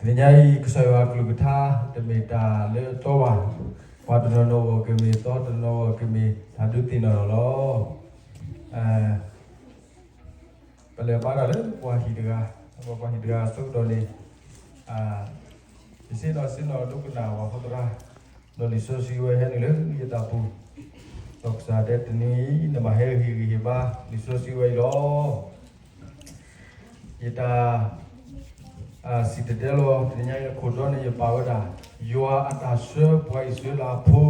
တနံၤညါအံၤ ကစၢ်ယွၤအကလုၢ်ကထါ တမ့ၢ်တၢ်လၢအသီဘၣ်. ပှၤတနီၤနီၤဂီၢ်ကမ့ၢ်သီ, တနီၤနီၤဂီၢ်ကမ့ၢ်တၢ်ဒုးသ့ၣ်နီၣ်ထီၣ်လီၤ. ပလဲၤဘါတၢ်လၢပှၤဟံၣ်တဂၤ, ပှၤဟံၣ်တဂၤအဆၢကတီၢ်န့ၣ် ယဆ့ၣ်နီၤဆ့ၣ်နီၤဒိကနၣ်ပှၤဃီသရၣ်, ဒီးလံာ်စီဆှံဝဲဟဲနုာ်လၢယသးပူၤ, ဒီးကစၢ်တဲတနံၤအံၤ နဘၣ်ဟဲဟ့ၣ်ဂံၢ်ဟ့ၣ်ဘါ လံာ်စီဆှံဝဲအံၤလီၤ. ယတၢ်စံၣ်တဲၤတဲလီၤ တနံၤညါအံၤအခိၣ်တီန့ၣ် ယပာ်ဝဲဒၣ် ယွၤအတၢ်ဆှၢပှၤအံၣ်စရ့လးဖိ,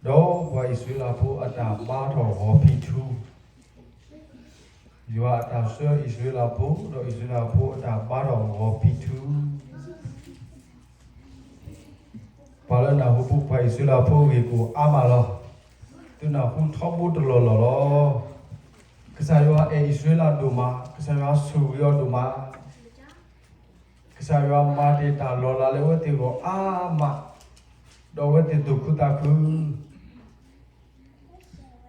ဒီးပှၤအံၣ်စရ့လးဖိအတၢ်ဘါထီၣ်ဂီၤဖံးထူ. ယွၤအတၢ်ဆှၢအံၣ်စရ့လးဖိ ဒီးအံၣ်စရ့လးဖိအတၢ်ဘါထီၣ်ဂီၤဖံးထူ. ပှၤလၢနၢ်ဟူပူၤပှၤအံၣ်စရ့လးဖိဂ့ၢ်ကအိၣ်အါမးလီၤ. သုနၢ်ဟူထီဘိတလီၢ်လီၢ်လီၤ. ကစၢ်ယွၤအဲၣ်အံၣ်စရ့လးဒိၣ်မး, ကစၢ်ယွၤဆိၣ်ဂ့ၤအီၤဒိၣ်မး, ကစၢ်ယွၤမၤတ့ၢ်တၢ်လီၤလးလၢအဝဲသ့ၣ်အဂီၢ်အါမး, ဒီးအဝဲသ့ၣ်သူၣ်ခုသးခု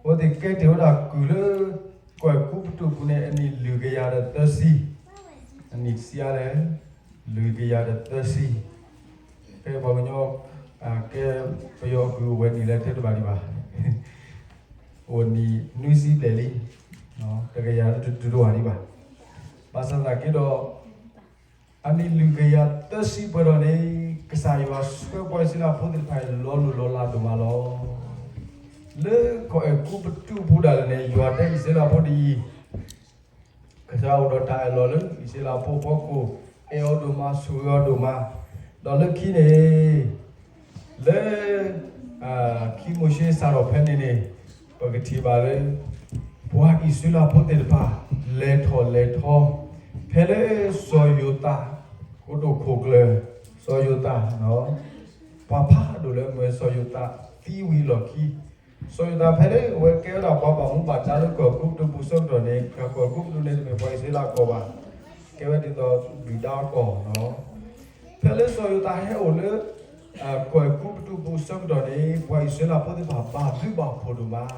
အဝဲသ့ၣ်ကဲတ့ၢ်ဝဲဒၣ်ကုၢ်လၢ ကီၢ်အဲၤကူပတူးပူၤန့ၣ် အနံၣ်လွံၢ်ကယၤဒီးသၢဆံ, အနံၣ်တဆံအါလဲၣ်, လွံၢ်ကယၤဒီးသၢဆံ, ဖဲပှၤကညီ ကဲ ပယီၤအကုၢ်အိၣ်ဝဲနံၣ်လၢထဲတဘၣ်ဒံးဘၣ်, အိၣ်နံၣ်နွံဆံဘျဲၣ်လံ, တကယၤတတုၤတဝၤဒံးဘၣ်. ဘၣ်ဆၣ်သနာ်က့ဒီး အနံၣ်လွံၢ်ကယၤသၢဆံပှဲၤထီၣ်န့ၣ် ကစၢ်ယွၤဆှၢပှၤအံၣ်စရ့လးဖိသ့ၣ်တဖၣ်အံၤ လီၤလိၢ်လီၤလးဒိၣ်မးလီၤ. လၢကီၢ်အဲၤကူပတူးပူၤဒၣ်လဲာ်န့ၣ် ယွၤတဲအံၣ်စရ့လးဖိဒ်အံၤ, ကစၢ်ယွၤအိၣ်ဒီးတၢ်အၢၣ်လီၤလၢအံၣ်စရ့လးဖိအဖီခိၣ်, အဲၣ်အီၤဒိၣ်မး ဆိၣ်ဂ့ၤအီၤဒိၣ်မး, ဒီးလၢခံန့ၣ် လၢ ခံမိၤၡ့စးထီၣ်ဖဲန့ၣ်န့ၣ် ပကထံၣ်ဘၣ်လၢ ပှၤအံၣ်စရ့လးဖိသ့ၣ်တဖၣ် လဲၤထီၣ်လဲၤထီ, ဖဲလၢစီၤယိၤသး ကိတိာ်ခိၣ်ကျၢၢ်, စီၤယိၤသး ပှၤဖးဒိၣ်လၢအမ့ၢ်စီၤယိၤသးသံဝံၤအလီၢ်ခံ, စီၤယိၤသးဖဲလၢအဝဲကဲဝဲဒၣ်ပှၤဘၣ်မူဘၣ်ဒါလၢကီၢ်အဲၤကူပတူးပူၤအဆၢကတီၢ်န့ၣ် ကီၢ်အဲၤကူပတူးန့ၣ်တမ့ၢ်ပှၤအံၣ်စရ့လးကီၢ်ဘၣ်, ကဲဝဲဒ်သိးဒုၣ်ဒါအကီၢ်လီၤ. ဖဲလၢစီၤယိၤသးဟဲအိၣ်လၢ ကီၢ်အဲၤကူပတူးပူၤအဆၢကတီၢ်န့ၣ် ပှၤအံၣ်စရ့လးဖိသ့ၣ်တဖၣ်ဘၣ်ဘျုးဘၣ်ဖှိၣ်ဒိၣ်မး,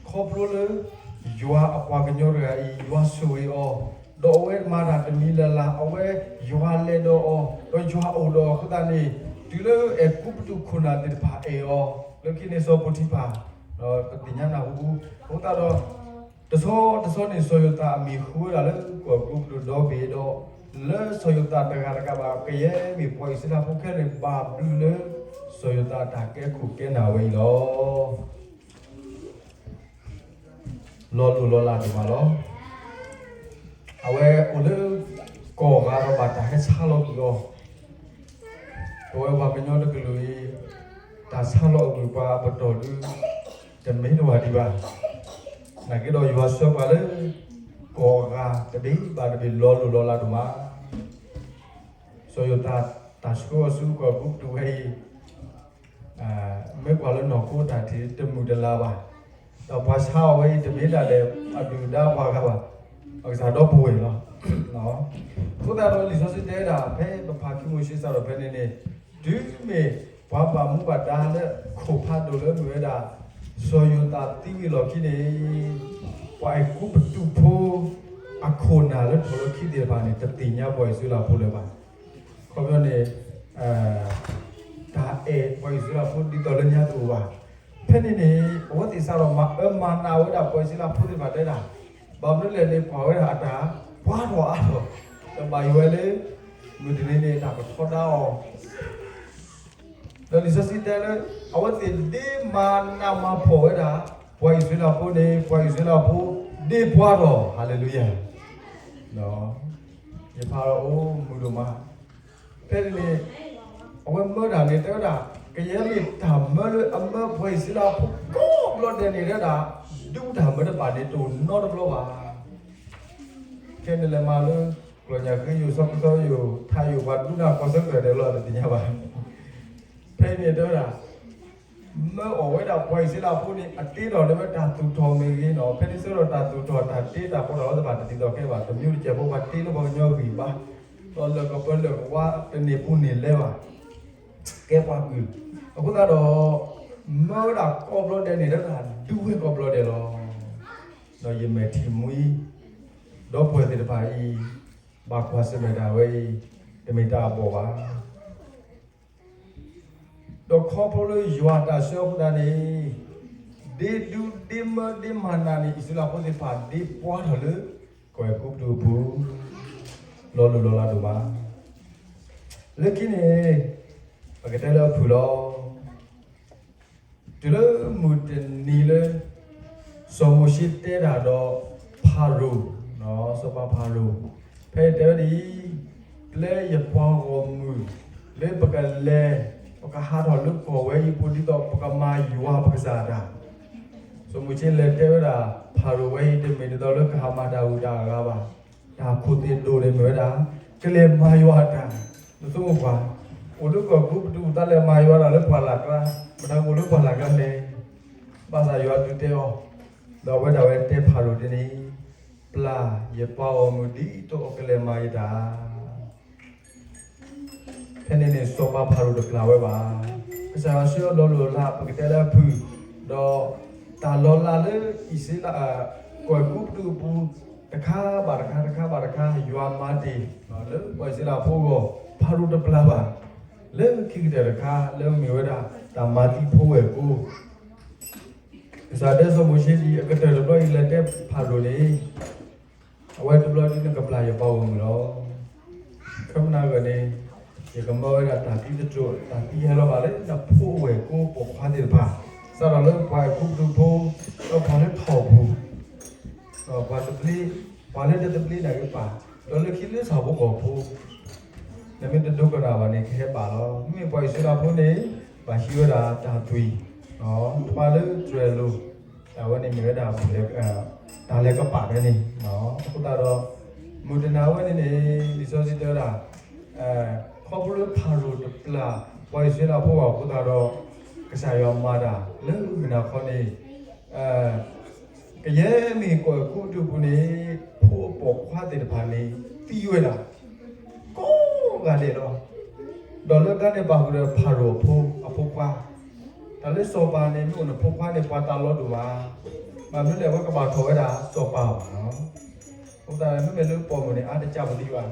ခီဖျိလၢ ယွၤအပှၤကညီတဂၤအံၤ ယွၤဆိၣ်ဂ့ၤအီၤ, ဒီးအဝဲမၤတၢ်တမံၤလၢ်လၢ် အဝဲယွၤလဲၤဒီးအီၤ, ဒီးယွၤအိၣ်ဒီးအီၤအဃိသတးန့ၣ် တုၤလၢအဲၤကူပတူးခိၣ်နၢ်သ့ၣ်တဖၣ်အဲၣ်အီၤ, လၢခံန့ၣ်စီၤပိၤတံဖၤ ပသ့ၣ်ညါနၢ်ဟူပူၤ, အဃိသတးဒီး တဆီတဆီန့ၣ် စီၤယိၤသးအမံၤဟူဝဲဒၣ်လၢကီၢ်အဲၤကူပတူးဒီဘ့ၣ်ဒီး လၢစီၤယိၤသးတဂၤတကးဘၣ် ကယဲၢ်မ့ၢ်ပှၤအံၣ်စရ့လးဖိခဲလၢာ်န့ၣ် ဘၣ်ဘျုးလၢ စီၤယိၤသးတၢ်ကဲခိၣ်ကဲနၢ်ဝဲအံၤလီၤ. လီၤလိၢ်လီၤလးဒိၣ်မးလီၤ. အဝဲအိၣ်လၢ ကီၢ်ဂၤဒီးဘၣ်တၢ်ဟဲဆါလီၤကွံာ်အီၤ, ပဝဲပှၤကညီတကလုာ်အံၤ တၢ်ဆါလီၤအဂုၤအပၤအပတီၢ်ဒု တမ့ၢ်တဝၤဒံးဘၣ်. နာ်က့ဒီးယွၤဆှၢပှၤလၢ ကီၢ်ဂၤတဘ့ၣ်ဘၣ်တဘ့ၣ်လီၤလိၢ်လီၤလးဒိၣ်မး. စီၤယိၤသးတၢ်ဆှၢအီၤဆူကီၢ်အဲၤကူပတူးဝဲအံၤ မ့ၢ်ကွၢ်လၢနီၢ်ခိတၢ်ထံၣ်တမုာ်တလၤဘၣ်. ဒီးပှၤဆါအီၤဝဲအံၤ တမ့ၢ်ဒၣ်လဲာ်အဒုၣ်အဒါပှၤဂၤဘၣ်, အကစၢ်ဒီပုၢ်ဝဲၢ်လီၤ. အဃိသတးဒီးလံာ်စီဆှံတဲဒၣ် ဖဲပဖးခံမိၤၡ့စးထီၣ်ဖဲန့ၣ်န့ၣ်, တုၤမ့ၢ်ပှၤဘၣ်မူဘၣ်ဒါလၢခိၣ်ဖးဒိၣ်လၢမ့ၢ်ဝဲဒၣ် စီၤယိၤသးသံဝံၤအလီၢ်ခံန့ၣ် ပှၤအဲၤကူပတူးဖိ အခိၣ်နၢ်လၢထီၣ်လၢခံသ့ၣ်တဖၣ်န့ၣ် တသ့ၣ်ညါပှၤအံၣ်စရ့လးဖိလၢၤဘၣ်. ခီပညီန့ၣ် တၢ်အဲၣ်ပှၤအံၣ်စရ့လးဖိဒ်သိးလၢညါတအိၣ်ဘၣ်. ဖဲန့ၣ်န့ၣ် အဝဲသ့ၣ်စးထီၣ်မၤအၢမၤနးဝဲဒၣ်ပှၤအံၣ်စရ့လးဖိသ့ၣ်တဖၣ်တဲဒၣ်, ဘၣ်မနုၤလဲၣ်န့ၣ် ကွၢ်ဝဲဒၣ်အတၢ်ပှၢ်ထီၣ်အါထီၣ်, ဒီးဘၣ်ယိၣ်ဝဲလၢ မုၢ်တနံၤန့ၣ် တၢ်ကထီဒါအီၤ ဒီးလံာ်စီဆှံတဲလၢ အဝဲသ့ၣ်ဒ့မၤနးမၤဖှီၣ်ဝဲဒၣ် ပှၤအံၣ်စရ့လးဖိန့ၣ် ပှၤအံၣ်စရ့လးဖိ ဒ့ပှၢ်ထီၣ်, ဟၤလ့လူယၤ, ယဖးဒီးအိၣ်မုာ်ဒိၣ်မး, ဖဲန့ၣ်န့ၣ် အဝဲမၢတၢ်န့ၣ် တဲဝဲဒၣ် ကယဲၢ်မ့ၢ်တၢ်မၢလၢအမၢပှၤအံၣ်စရ့လးဖိကိးဘျီဒဲးန့ၣ် တဲဝဲဒၣ် ဒုးတၢ်မၢတဘၣ်န့ၣ် တအိၣ်နီတဘျီဘၣ်. ခဲန့ၣ်လဲၤမၤလၢ ကျီၢ်ညၣ်ဃ့ယိာ် ဆီဖုသီယိာ် ထါယိာ် ပှၤဒုးနၢ်ကီၢ်စၢဖှဲၣ်ဒဲးလီၤ တသ့ၣ်ညါဘၣ်. ဖဲအံၤန့ၣ်တဲဝဲဒၣ် မၢအီၣ်ဝဲဒၣ်ပှၤအံၣ်စရ့လးဖိန့ၣ် အတ့ထီၣ်န့ၢ်ဝဲတၢ်သူၣ်ထီၣ်မ့ၢ်ဂ့ၤနီၤ, ဖဲန့ၣ်ဆၢထၢၣ်တၢ်သူၣ်ထီၣ်တၢ်တ့တၢ်ဖီတၢ်လီၤတဖၣ်တသ့ၣ်ဒီးကဲဘၣ်, တမံၤတစဲးဖိပှၤတ့လၢပှၤကညီဂံၢ်ဘါ, ဒီးလၢၢ်ကပၢလၢၢ်ကဝါတန့ၢ်ပူၤန့ၢ်လဲၤဘၣ်, ကဲပှၤကုၢ်, အဃိသတးဒီး မၢဝဲဒၣ်ကိးဘျီဒဲးန့ၣ် တဲဝဲဒၣ်ဒုးဝဲကိးဘျီဒဲးလီၤ. ဒီးယမဲာ်ထံၣ်မှံ ဒီပုၢ်ဝဲၢ်သ့ၣ်တဖၣ်အံၤ ဘၣ်ကွၢ်ဆၢၣ်မဲာ်တၢ်ဝဲအံၤ, တမ့ၢ်တၢ်အဘီၣ်ဘၣ်. ဒီးခီဖျိလၢယွၤအတၢ်ဆှၢအဃိသတးန့ၣ်, ဒ့ဒူဒ့မၢဒ့မၤနးန့ၣ် အံၣ်စရ့လးဖိသ့ၣ်တဖၣ်ဒ့ပှၤထီၣ်လၢ ကီၢ်အဲၤကူပတူးအပူၤ လီၤလိၢ်လီၤလးဒိၣ်မး. လၢခံန့ၣ် ပကတဲလၢအဖုၣ်လီၤ. တုၤလၢမုၢ်တနံၤလၢ စီၤမိၤၡ့တဲတၢ်ဒီးဖၤရိၤ, စီၤပၤဖၤရိၤ, ဖဲတဲဝဲဒ်အံၤ, ပျဲယပှၤဂီၢ်မုၢ်လၢပကလဲၤ, ပကဟးထီၣ်လၢကီၢ်ဝဲအံၤအပူၤ ဒ်သိးပကမၤယွၤပကစၢ်အတၢ်. စီၤမိၤၡ့လဲၤတဲဝဲဒၣ် ဖၤရိၤဝဲအံၤ တမ့ၢ်ဒ်သိးလၢကဟးမၤတၢ်ဂုၤတၢ်ဂၤဘၣ်. တၢ်ခိၣ်သ့ၣ်ဒိၣ်န့ၣ်မ့ၢ်ဝဲဒၣ် ကလဲၤမၤယွၤအတၢ်. နဆိကမိၣ်ကွၢ်, အိၣ်လၢကီၢ်အဲၤကူပတူး တၢ်လဲၤမၤယွၤတၢ်လၢပှၢ်လၢ်ကျါ, မတၤကအိၣ်လၢပှၢ်လၢ်ကျါလဲၣ်. ဘၣ်ဆၣ်ယွၤဒုးတဲအီၤ, ဒီးအဝဲဒၣ်ဝဲတဲဖၤရိၤဒ်န့ၣ်, ပျၢ်ယပှၤဂီၢ်မုၢ်ဒ်သိးအကလဲၤမၤယတၢ်. ဖဲန့ၣ်န့ၣ် စီၤပၤဖၤရိၤတပျၢ်ဝဲဘၣ်. ကစၢ်ယွၤဆှၢအီၤလီၤလိၢ်လီၤလး ပကတဲလၢအဖုၣ်, ဒီးတၢ်လီၤလးလၢအံၣ်စရ့လး, ကီၢ်အဲၤကူပတူးအပူၤ တခါဘၣ်တခါ တခါဘၣ်တခါ ယွၤမၤတ့ၢ်လၢပှၤအံၣ်စရ့လးဖိအဂီၢ် ဖၤရိၤတပျၢ်ဘၣ်. လၢခံကတၢၢ်တခါ လၢမ့ၢ်ဝဲဒၣ် တၢ်မၤသံဖိဝဲၢ်ကိ ကစၢ်တဲစီၤမိၤၡ့ဒ်အံၤ, အကတၢၢ်တဘျီအံၤ လဲၤတဲဖၤရိၤန့ၣ်, အဝဲတဘျီဒ်နကပျၢ်ယပှၤဂီၢ်မုၢ်လီၤ. ခဲမုၢ်နၤဂီၢ်န့ၣ် ယကမၢဝဲဒၣ်တၢ်သံသတြိာ်, တၢ်သံဟဲလီၤဘၣ်လၢနဖိဝဲၢ်ကိပိာ်ခွါသ့ၣ်တဖၣ်, စးထီၣ်လၢပှၤအဲၤကူပတူးဖိ, ဒီးပှၤလၢထီၣ်ပူၤ, ဒီးပှၤတသဘျ့, ပှၤလၢတသဘျ့န့ၣ်ကပၤ, ဒီးလၢခံလၢဆၣ်ဖိကီၢ်ဖိ နမ့ၢ်တဒိကနၣ်ဘၣ်န့ၣ် ကဟဲဘၣ်လီၤ. မ့မ့ၢ်ပှၤအံၣ်စရ့လးဖိန့ၣ် ဘၣ်ဟံးဝဲဒၣ်တၢ်သွံၣ်, တပၤလၢတြဲၤလိၤ, တၢ်ဝဲန့ၣ်မ့ၢ်ဝဲဒၣ် တၢ်လဲၤကပာ်ဖဲန့ၣ်. အဃိသတးဒီး မုၢ်တနၤဝဲန့ၣ်န့ၣ် လံာ်စီဆှံတဲဝဲဒၣ် ခီဖျိလၢဖၤရိၤတပျၢ် ပှၤအံၣ်စရ့လးဖိဘၣ်အဃိသတးဒီး ကစၢ်ယွၤမၤတၢ်လၢမုၢ်နၤခီန့ၣ် ကယဲၢ်မ့ၢ်ကီၢ်အဲၤကူပတူးပူၤန့ၣ် ဖိအပိာ်ခွါသ့ၣ်တဖၣ်န့ၣ် သံဝဲဒၣ် ကိးဂၤဒဲးလီၤ. ဒီးလၢတၢ်န့ၣ်ပာ်ဃုာ်ဒီးဖၤရိၤအဖိ, အဖိခွါ, တၢ်လၢစီၤပၤန့ၣ် မ့ၢ်အိၣ်နဖိခွါန့ၣ် ပှၤတၢ်လီၤဒိၣ်မး, ဘၣ်မနုၤလဲၣ် အဝဲကဘၣ်ထီၣ်ဝဲဒၣ်စီၤပၤဘၣ်နီၤ. အဃိသတး မ့မ့ၢ်လၢပိာ်မုၣ်န့ၣ် အါတကးပသံဘၣ်,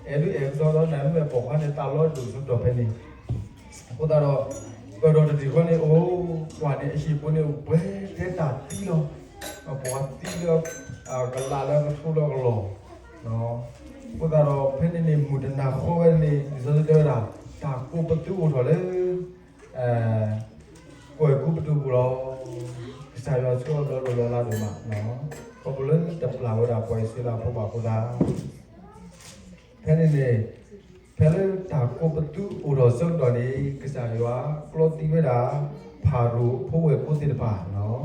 အဲၣ်ဒိးအဲၣ်ကစီဒီး နမ့ၢ်ပိာ်ခွါန့ၣ် တၢ်လီၤဒိၣ်ဆၢကတီၢ်ဖဲန့ၣ် အဃိသတးဒီး ပၢၢ်ဒီးတထံၣ်ဃီန့ၣ် အိၣ်ကွၢ်န့ၣ် အဟံၣ်ပူၤန့ၣ် အိၣ်ပှဲၤထဲတၢ်သံလီၤ. ပှၤသံလၢ ကလးလၢကထိလၢကလီၢ်. အဃိသတးဒီး ဖဲန့ၣ်န့ၣ် မုၢ်တနၤဃီဝဲန့ၣ် လံာ်စီဆှံတဲဝဲဒၣ် တၢ်ကိးပသူအိၣ်ထီၣ်လၢ ကီၢ်အဲၤကူပတူးပူၤလီၤ. ကစၢ်ယွၤဆှၢအီၤလီၤလိၢ်လီၤလးဒိၣ်မး, ခီဖျိလၢတပျၢ်ဝဲဒၣ်ပှၤအံၣ်စရ့လးဖိဘၣ်အဃိသတး ဖဲန့ၣ်န့ၣ် ဖဲလၢတၢ်ကိးပသူအိၣ်ထီၣ်ဆၢကတီၢ်န့ၣ် ကစၢ်ယွၤကျီသံဝဲဒၣ် ဖၤရိၤအဖိဝဲၢ်ကိသ့ၣ်တဖၣ်နီၤ.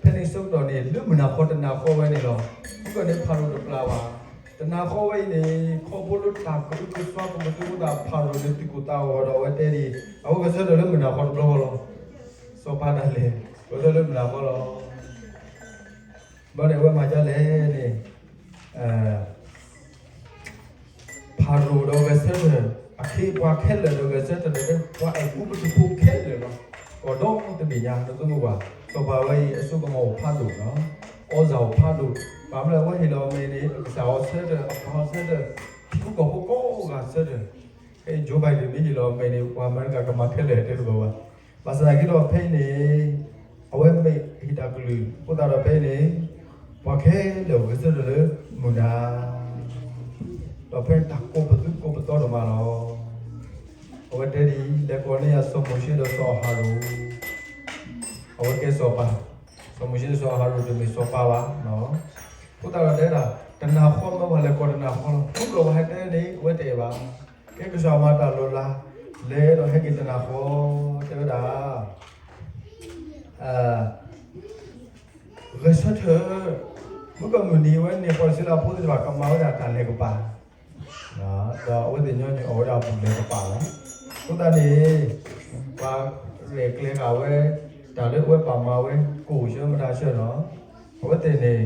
ဖဲန့ၣ်ဆၢကတီၢ်န့ၣ် လၢမုၢ်နၤဃီတနၤဃီဝဲန့ၣ်လီၤ. မ့ၢ်ကီၢ်န့ၣ် ဖၤရိၤတပျၢ်ဘၣ်. တနၤဃီဝဲအံၤန့ၣ် ခီဖျိလၢတၢ်ကအုကစွါကိးပသူအဃိသတး ဖၤရိၤန့ၣ်သံၣ်ကိၢ်သးဂီၤဒီးအဝဲတဲဒ်အံၤ, အဝဲဂဲၤဆၢထၢၣ်လၢမုၢ်နၤဃီတဘျီဃီလီၤ. စီၤပၤဒၣ်လဲာ် ဂဲၤဆၢထၢၣ်လၢမုၢ်နၤဃီလီၤ. ဘၣ်န့ၣ်အဝဲမၤဒ်လဲၣ်န့ၣ် ဖၤရိၤဒီးဂဲၤဆၢထၢၣ်, အခ့အပှၤခဲလၢာ်ဒီးဂဲၤဆၢထၢၣ်ဒီး ပှၤအဲၤကူပတူးဖိခဲလၢာ်လီၤ. ကီၢ်ဒီတဘ့ၣ်ညါ နသုမုၢ်ပှၢ်, စီၤပၤဝဲအံၤ အစိကမီၤအိၣ်ဖးဒိၣ်လီၤ. အီစၣ်အိၣ်ဖးဒိၣ်, ဘၣ်မနုၤအဝဲဟ့ၣ်လီၤအမဲာ်န့ၣ် အကစၢ်အီၤဆၢထၢၣ်, အပှၤအီၤဆၢထၢၣ်, ထံဖိကီၢ်ဖိကိးဂၤဆၢထၢၣ်. ဖဲအံၤ Joe Biden မ့ၢ်ဟ့ၣ်လီၤအမဲာ်န့ၣ် ပှၤအမဲရကၤကမၤခဲလၢာ်တဲတဘၣ်ဘၣ်. ဘၣ်ဆၣ်သနာ်က့ဒီးဖဲအံၤန့ၣ် အဝဲမ့ၢ်ဟ့ၣ်တၢ်ကလုၢ်အဃိသတးဒီးဖဲအံၤန့ၣ် ပှၤခဲလၢာ်ဂဲၤဆၢထၢၣ်လၢမုၢ်နၤ ဒီးဖဲတၢ်ကိးပသူကိးပသီဒိၣ်မးလီၤ. အဝဲတဲဒ်အံၤ, လဲၤကိးန့ၢ်ယၤစီၤမိၤၡ့ဒီးစီၤအၤဟရိၣ်, အဝဲကဲစီၤပၤ, စီၤမိၤၡ့ဒီးစီၤအၤဟရိၣ်တမ့ၢ်စီၤပၤဘၣ်. အဃိသတးဒီးတဲဒၣ် တနၤဃီမၢပှၤလဲၤကိးတနၤဃီလီၤ. ဃုာ်ဒီးပှၤဟဲတဲန့ၣ် အဝဲတအဲၣ်ဘၣ်. ကဲကစၢ်မၤတၢ်လီၤလး, လဲၤဒီးဟဲက့ၤတနၤဃီ, တဲဝဲဒၣ် ဂဲၤဆၢထၢၣ်, မုၢ်ကီၢ်မုၢ်နံၤဝဲန့ၣ် ပှၤအံၣ်စရ့လးဖိသ့ၣ်တဖၣ်ကမၤဝဲဒၣ်တၢ်လဲၤကပၤ, ဒီးအဝဲသ့ၣ်ညီနုၢ်အီၣ်ဝဲဒၣ်အပူၤလဲၤကပၤလီၤ. အဃိသတးန့ၣ် ပှၤရဲၣ်ကျဲၤဃာ်ဝဲ တၢ်လၢအဝဲပာ်မၤဝဲ ကိၣ်ဆၢမတၤဆၢနီၤ, အဝဲသ့ၣ်န့ၣ်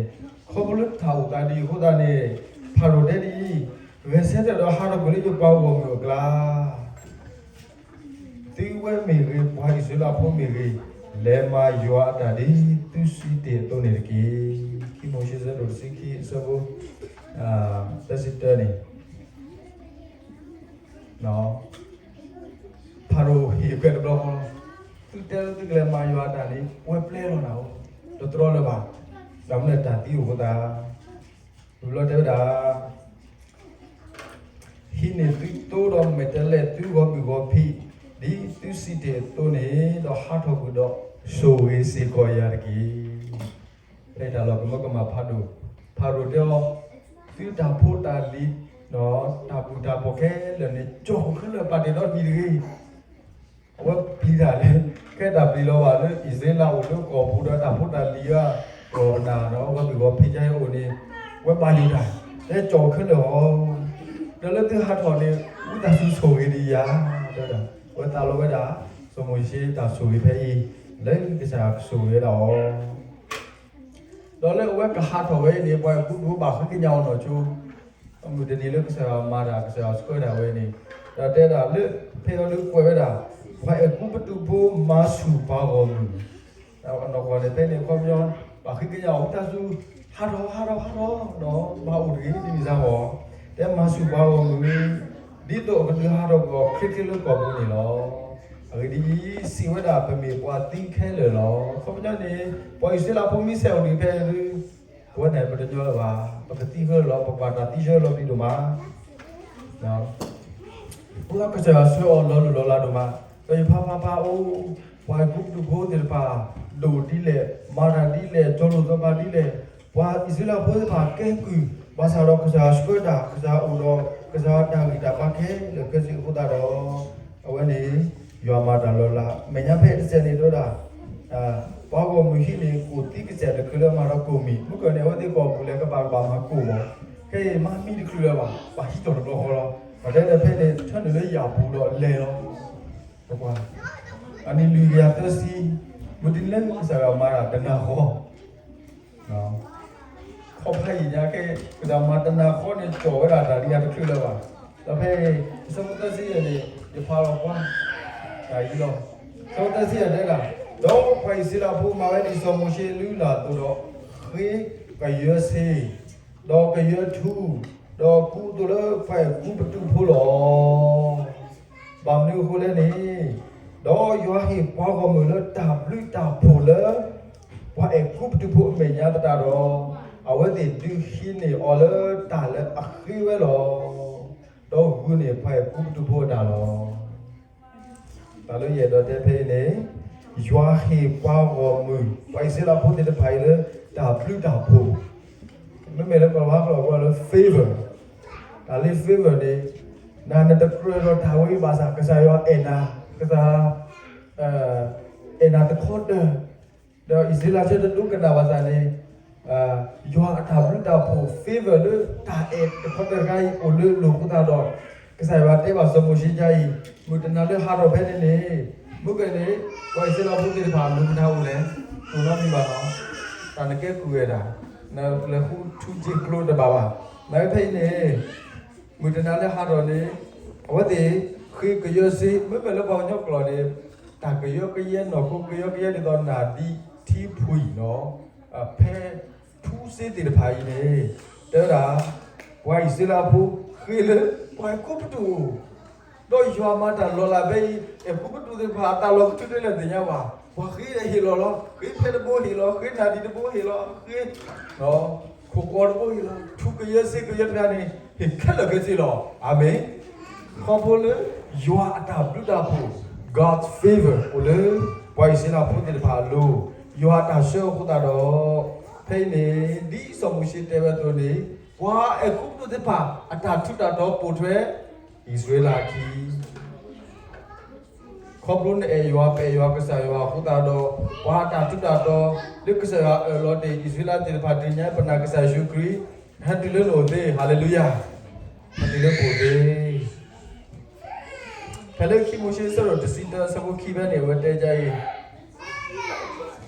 ခီဖျိလၢတၢ်အိၣ်သးဒ်အံၤအဃိသတးန့ၣ် ဖၤရိၤတဲဒ်အံၤ, ဂဲၤဆၢထၢၣ်ဒီးဟးထီၣ်ကွံာ်လၢယပှၤဂီၢ်မုၢ်အကျါ သုဝဲမ့ၢ်ဂ့ၤ, ပှၤအံၣ်စရ့လးဖိမ့ၢ်ဂ့ၤ, လဲၤမၤယွၤအတၢ်ဒ်သုစံးတ့ၢ်အသိးန့ၣ်တက့ၢ်. ခံမိၤၡ့ ဆၢဒိၣ်တဆံခံ အဆၢဖိ သၢဆံတၢန့ၣ် ဖၤရိၤဟ့ၣ်အခွဲးတဘျီဃီ, သုတဲလၢသုကလဲၤမၤယွၤအတၢ်န့ၣ် ပှဲၤပျဲလီၤနၤဧိၤ, တတြီလၢၤဘၣ်, ဒီးမ့ၢ်လၢတၢ်သံအိၣ်အဃိသတး, ဝံၤဘျီတဲဝဲဒၣ် ဟံးန့ၢ်သုတိဒီးမဲာ်တဲးလဲးသုဂီၤဘုၣ်ဂီၤဖံး, ဒ်သုစံးတ့ၢ်အသိးန့ၣ်, ဒီးဟးထီၣ်ကွံာ်ဒီးဆိၣ်ဂ့ၤစ့ၢ်ကီးယၤတက့ၢ်. ဖဲတၢ်လီၤကမၢကမၣ်ဖးဒိၣ်, ဖၤရိၤတဲအီၤ, သုတၢ်ဖိတၢ်လံၤ, တၢ်ဘူၣ်တၢ်ဘီၣ်ခဲလၢာ်န့ၣ် ကၠီၣ်ဃုာ်ခဲလၢာ်ပာ်တ့ၢ်ဒီးတမံၤတဂ့ၤ. အဝဲပျံၤတၢ်လၢ ခဲတၢ်ပျံၤလီၤဘၣ်လၢအံၣ်စရ့လးအိၣ်လၢကီၢ်ပူၤဒီးတၢ်ဖိတၢ်လံၤဧါ, ကီၢ်ပနၢ်ဒီး ဂီၤဘုၣ်ဂီၤဖံးကါအံၤအိၣ်န့ၣ်, ဝဲဘၣ်ယိၣ်တၢ်, တဲကၠီၣ်ခဲလၢာ်အီၤ, ဒီးလၢသုဟးထီၣ်န့ၣ် ဝံသးစူၤဆိၣ်ဂ့ၤဒံးယၤ, တဲဝဲဒၣ်, အဝဲသးလီဝဲဒၣ် စီၤမိၤၡ့တၢ်ဆိၣ်ဂ့ၤဖဲအံၤ, လၢကစၢ်ယွၤကဆိၣ်ဂ့ၤဝဲဒၣ်အီၤ ဒီးလၢအဝဲကဟးထီၣ်ဝဲအံၤန့ၣ် ပှၤအဲၤကူပတူးဖိဘၣ်ဃ့ကညးအီၤနီၢ်ဆိ, မုၢ်တနံၤလၢကစၢ်ယွၤမၤတၢ် ကစၢ်ယွၤဆှၢဒၣ်ဝဲန့ၣ်, ဒီးတဲဒၣ်လၢ ဖဲအံၤလၢကွဲးဝဲဒၣ်, ပှၤအဲၤကူပတူးဖိမၤဆူၣ်ပှၤဂီၢ်မုၢ်, အနီၢ်ကီၢ်န့ၣ် ဖဲန့ၣ်ခီပညီ, ဘၣ်ဃ့ကညးအီၤဝံသးစူၤ, ဟးထီၣ် ဟးထီၣ် ဟးထီၣ်, ဒီးဘၣ်အိၣ်တဂ့ၤ တမံၤစၢ်ဂီၢ်, တဲမၤဆူၣ်ပှၤဂီၢ်မုၢ်, ဒ်သိးအကဒုးဟးထီၣ်ကွံာ်အီၤချ့ချ့လၢကီၢ်ပူၤန့ၣ်လီၤ. အဂ့ၢ်ဒ်အံၤ, စံးဝဲဒၣ်ပမ့ၢ်ပှၤသံခဲလၢာ်လီၤ. ခီပညီန့ၣ်, ပှၤအံၣ်စရ့လးဖိမ့ၢ်ဆဲးအိၣ်ဒံးဖဲဒုး, ပဝဲန့ၣ်ပတညီလၢၤဘၣ်, ပကသံခဲလၢာ်လီၤ, ပကွၢ်တၢ်သံဆၢလီၤပျံၤဒိၣ်မး ပှၤကစၢ်ယွၤဆှၢအီၤလီၤလိၢ်လီၤလးဒိၣ်မး, ဒီးယဖးဖးဖးအိၣ်, ပှၤအဲၤကူပတူးဖိသ့ၣ်တဖၣ်, ဒိၣ်ဒ်လဲၣ်, မၤတၢ်ဒ်လဲၣ်, ကၠီၤလိာ်သီပၤဒ်လဲၣ်, ပှၤအံၣ်စရ့လးဖိသ့ၣ်တဖၣ်ကဲကုၢ်, ဘၣ်ဆၣ်ဒီးကစၢ်ယွၤဆှၢတၢ်, ကစၢ်အိၣ်ဒီး, ကစၢ်ယွၤတၢ်ဂံၢ်တၢ်ဘါခဲလၢာ်ခဲဆ့အဃိသတးဒီး, အဝဲန့ၣ်, ယွၤမၤတၢ်လီၤလး, မဲာ်ညါဖဲတစဲးန့ၣ်တဲဝဲဒၣ် ပှၤဂီၢ်မုၢ်ဟံးန့ၢ်ကိၣ်သံကစဲးတချုးလၢမၤဒီးကိၣ်မံၤ, မုၢ်ကၢၢ်န့ၣ် အဝဲသ့ၣ်ကီၢ်ပူၤလဲၤကဘၣ်ကဘၣ်မၤကိၣ်မး, ခဲအံၤမၤမံတချုးလၢၤဘၣ်, ဘၣ်ဟံးထီၣ်တဘျီဃီလီၤ. ပှၤတဲဒီးဖဲန့ၣ် ထၢနုာ်လၢယၣ်ပူၤဒီးလဲၤလီၤ. အနံၣ်လွံၢ်ကယၤသၢဆံ, မုၢ်တနံၤလၢကစၢ်ယွၤမၤတၢ်တနၤဃီ ခီဖျိယညါကဲ, ကစၢ်မၤတနၤဃီန့ၣ် ကၠီၣ်ဝဲဒၣ်တၢ်ဒ်အံၤတချုးလၢၤဘၣ်. ဒီးဖဲအံၤ, အဆၢဖိသၢဆံယဲၢ်န့ၣ်, ယဖးလီၤကွၢ်, တၢ်အံၤလီၤ. အဆၢဖိသၢဆံယဲၢ်တဲဒၣ်, ဒီးပှၤအံၣ်စရ့လးဖိမၤဝဲဒ်စီၤမိၤၡ့လုၢ်လၢ်အသိးဒီး, ဃ့ကယၢဆ့, ဒီးကယၢထူ, ဒီးကူသိးလၢပှၤအဲၤကူပတူးဖိလီၤ. ဘၣ်မနုၤအဃိလဲၣ်န့ၣ်, ဒီးယွၤဟ့ၣ်ပှၤဂီၢ်မုၢ်လၢတၢ်ဘျုးတၢ်ဖှိၣ်လၢ ပှၤအဲၤကူပတူးဖိအမဲာ်ညါသတးဒီး, အဝဲသ့ၣ်ဒုးဟံးန့ၢ်အီၤလၢတၢ်လၢအဃ့ဝဲလီၤ. ဒီးဂုာ်န့ၢ်ပှၤအဲၤကူပတူးဖိအတၢ်လီၤ. တၢ်လၢယအဲၣ်ဒိးတဲဖဲအံၤန့ၣ်, ယွၤဟ့ၣ်ပှၤဂီၢ်မုၢ် ပှၤအံၣ်စရ့လးဖိသ့ၣ်တဖၣ်အံၤလၢ တၢ်ဘျုးတၢ်ဖှိၣ်, မ့မ့ၢ်လၢကီၢ်လၤဝါကျိာ်ကိးလၢ favor, တၢ်လၢ favor န့ၣ်, နၤနတကြၢးဒီးတၢ်ဝဲအံၤဘၣ်ဆၣ် ကစၢ်ယွၤအဲၣ်နၤ, ကစၢ် အဲၣ်နၤတခီတၢၢ်, ဒီးအံၣ်စရ့လးဆၢတဒိကနၣ်ဘၣ်ဆၣ်န့ၣ်, ယွၤအတၢ်ဘျုးတၢ်ဖှိၣ် favor လၢတၢ်အဲၣ်တခီတၢၢ်တခါအံၤအိၣ်လၢအလိၤအဃိသတးဒီး, ကစၢ်ယွၤတဲဘၣ်စီၤမိၤၡ့ဒ်အံၤ, မုၢ်တနၤလၢဟးထီၣ်ဖဲန့ၣ်န့ၣ်, မုၢ်ကၢၢ်န့ၣ်, ပှၤအံၣ်စရ့လးဖိသ့ၣ်တဖၣ်အလိၤမတၤအိၣ်လဲၣ်, တိၢ်နီတမံၤဘၣ်လီၤ. တၢ်နကဲကုၢ်ဝဲဒၣ်, နလဲၤဃုထူစ့ကျိတဘၣ်ဘၣ်. နဖဲအံၤန့ၣ်, မုၢ်တနၤလၢဟးထီၣ်န့ၣ်, အဝဲသ့ၣ်ဃ့ကယၢစ့, မ့မ့ၢ်လၢပှၤကညီကျိာ်န့ၣ်, တၢ်ကယၢကယဲ နီၢ်ခိကယၢကယဲဒ်သိးနၢ်ဒံထံဖှံၣ်နီၤ, ဖဲထူစ့သ့ၣ်တဖၣ်အံၤန့ၣ်, တဲဝဲဒၣ်, ပှၤအံၣ်စရ့လးဖိဃ့လၢပှၤအဲၤကူပတူး, ဒီးယွၤမၤတၢ်လီၤလးဖဲအံၤ, အဲၤကူပတူးသ့ၣ်တဖၣ်အတၢ်လီၢ်ကထုးဒ်လဲၣ်သ့ၣ်ညါဘၣ်, ပှၤဃ့ဒီးဟ့ၣ်လီၤလီၤ, ဃ့ဖဲတဘိဟ့ၣ်လီၤ, ဃ့နၢ်ဒံတဘိဟ့ၣ်လီၤ, ဃ့ ခိၣ်ကီးတဘိဟ့ၣ်လီၤ, ထူကယၢစ့ကယၢတဂၤန့ၣ်, ဟ့ၣ်ခဲလၢာ်ခဲဆ့လီၤ. အၤမ့ၣ်. ခီဖျိလၢယွၤအတၢ်ဘျုးတၢ်ဖှိၣ်, God's favor အိၣ်လၢပှၤအံၣ်စရ့လးဖိသ့ၣ်တဖၣ်အလိၤ, ယွၤအတၢ်ဆှၢအဃိသတးဒီး, ဖဲအံၤန့ၣ်, ဒ်စီၤမိၤၡ့တဲဝဲအသိးန့ၣ်, ပှၤအဲၤကူပတူးသ့ၣ်တဖၣ်အတၢ်ထူးတၢ်တီပိာ်ထွဲ အံၣ်စရ့လးအခံ ခီဖျိနအဲၣ်ယွၤပအဲၣ်ယွၤကစၢ်ယွၤအဃိသတးဒီး, ပှၤအတၢ်ထူးတၢ်တီလၢကစၢ်ယွၤအၢၣ်လီၤတ့ၢ်အံၣ်စရ့လးသ့ၣ်တဖၣ်တနံၤညါ ပနာ်ကစၢ်ယ့ၣ်ၡူးခရံာ်, ဟဲတုၤလၢနအိၣ်သ့, ဟၤလ့လူယၤ, ဟဲတုၤလၢပအိၣ်သ့. ဖဲလၢခံမိၤၡ့အဆၢဒိၣ်တဆံတၢ အဆၢဖိခံဖဲန့ၣ် အဝဲတဲဒ်အံၤ,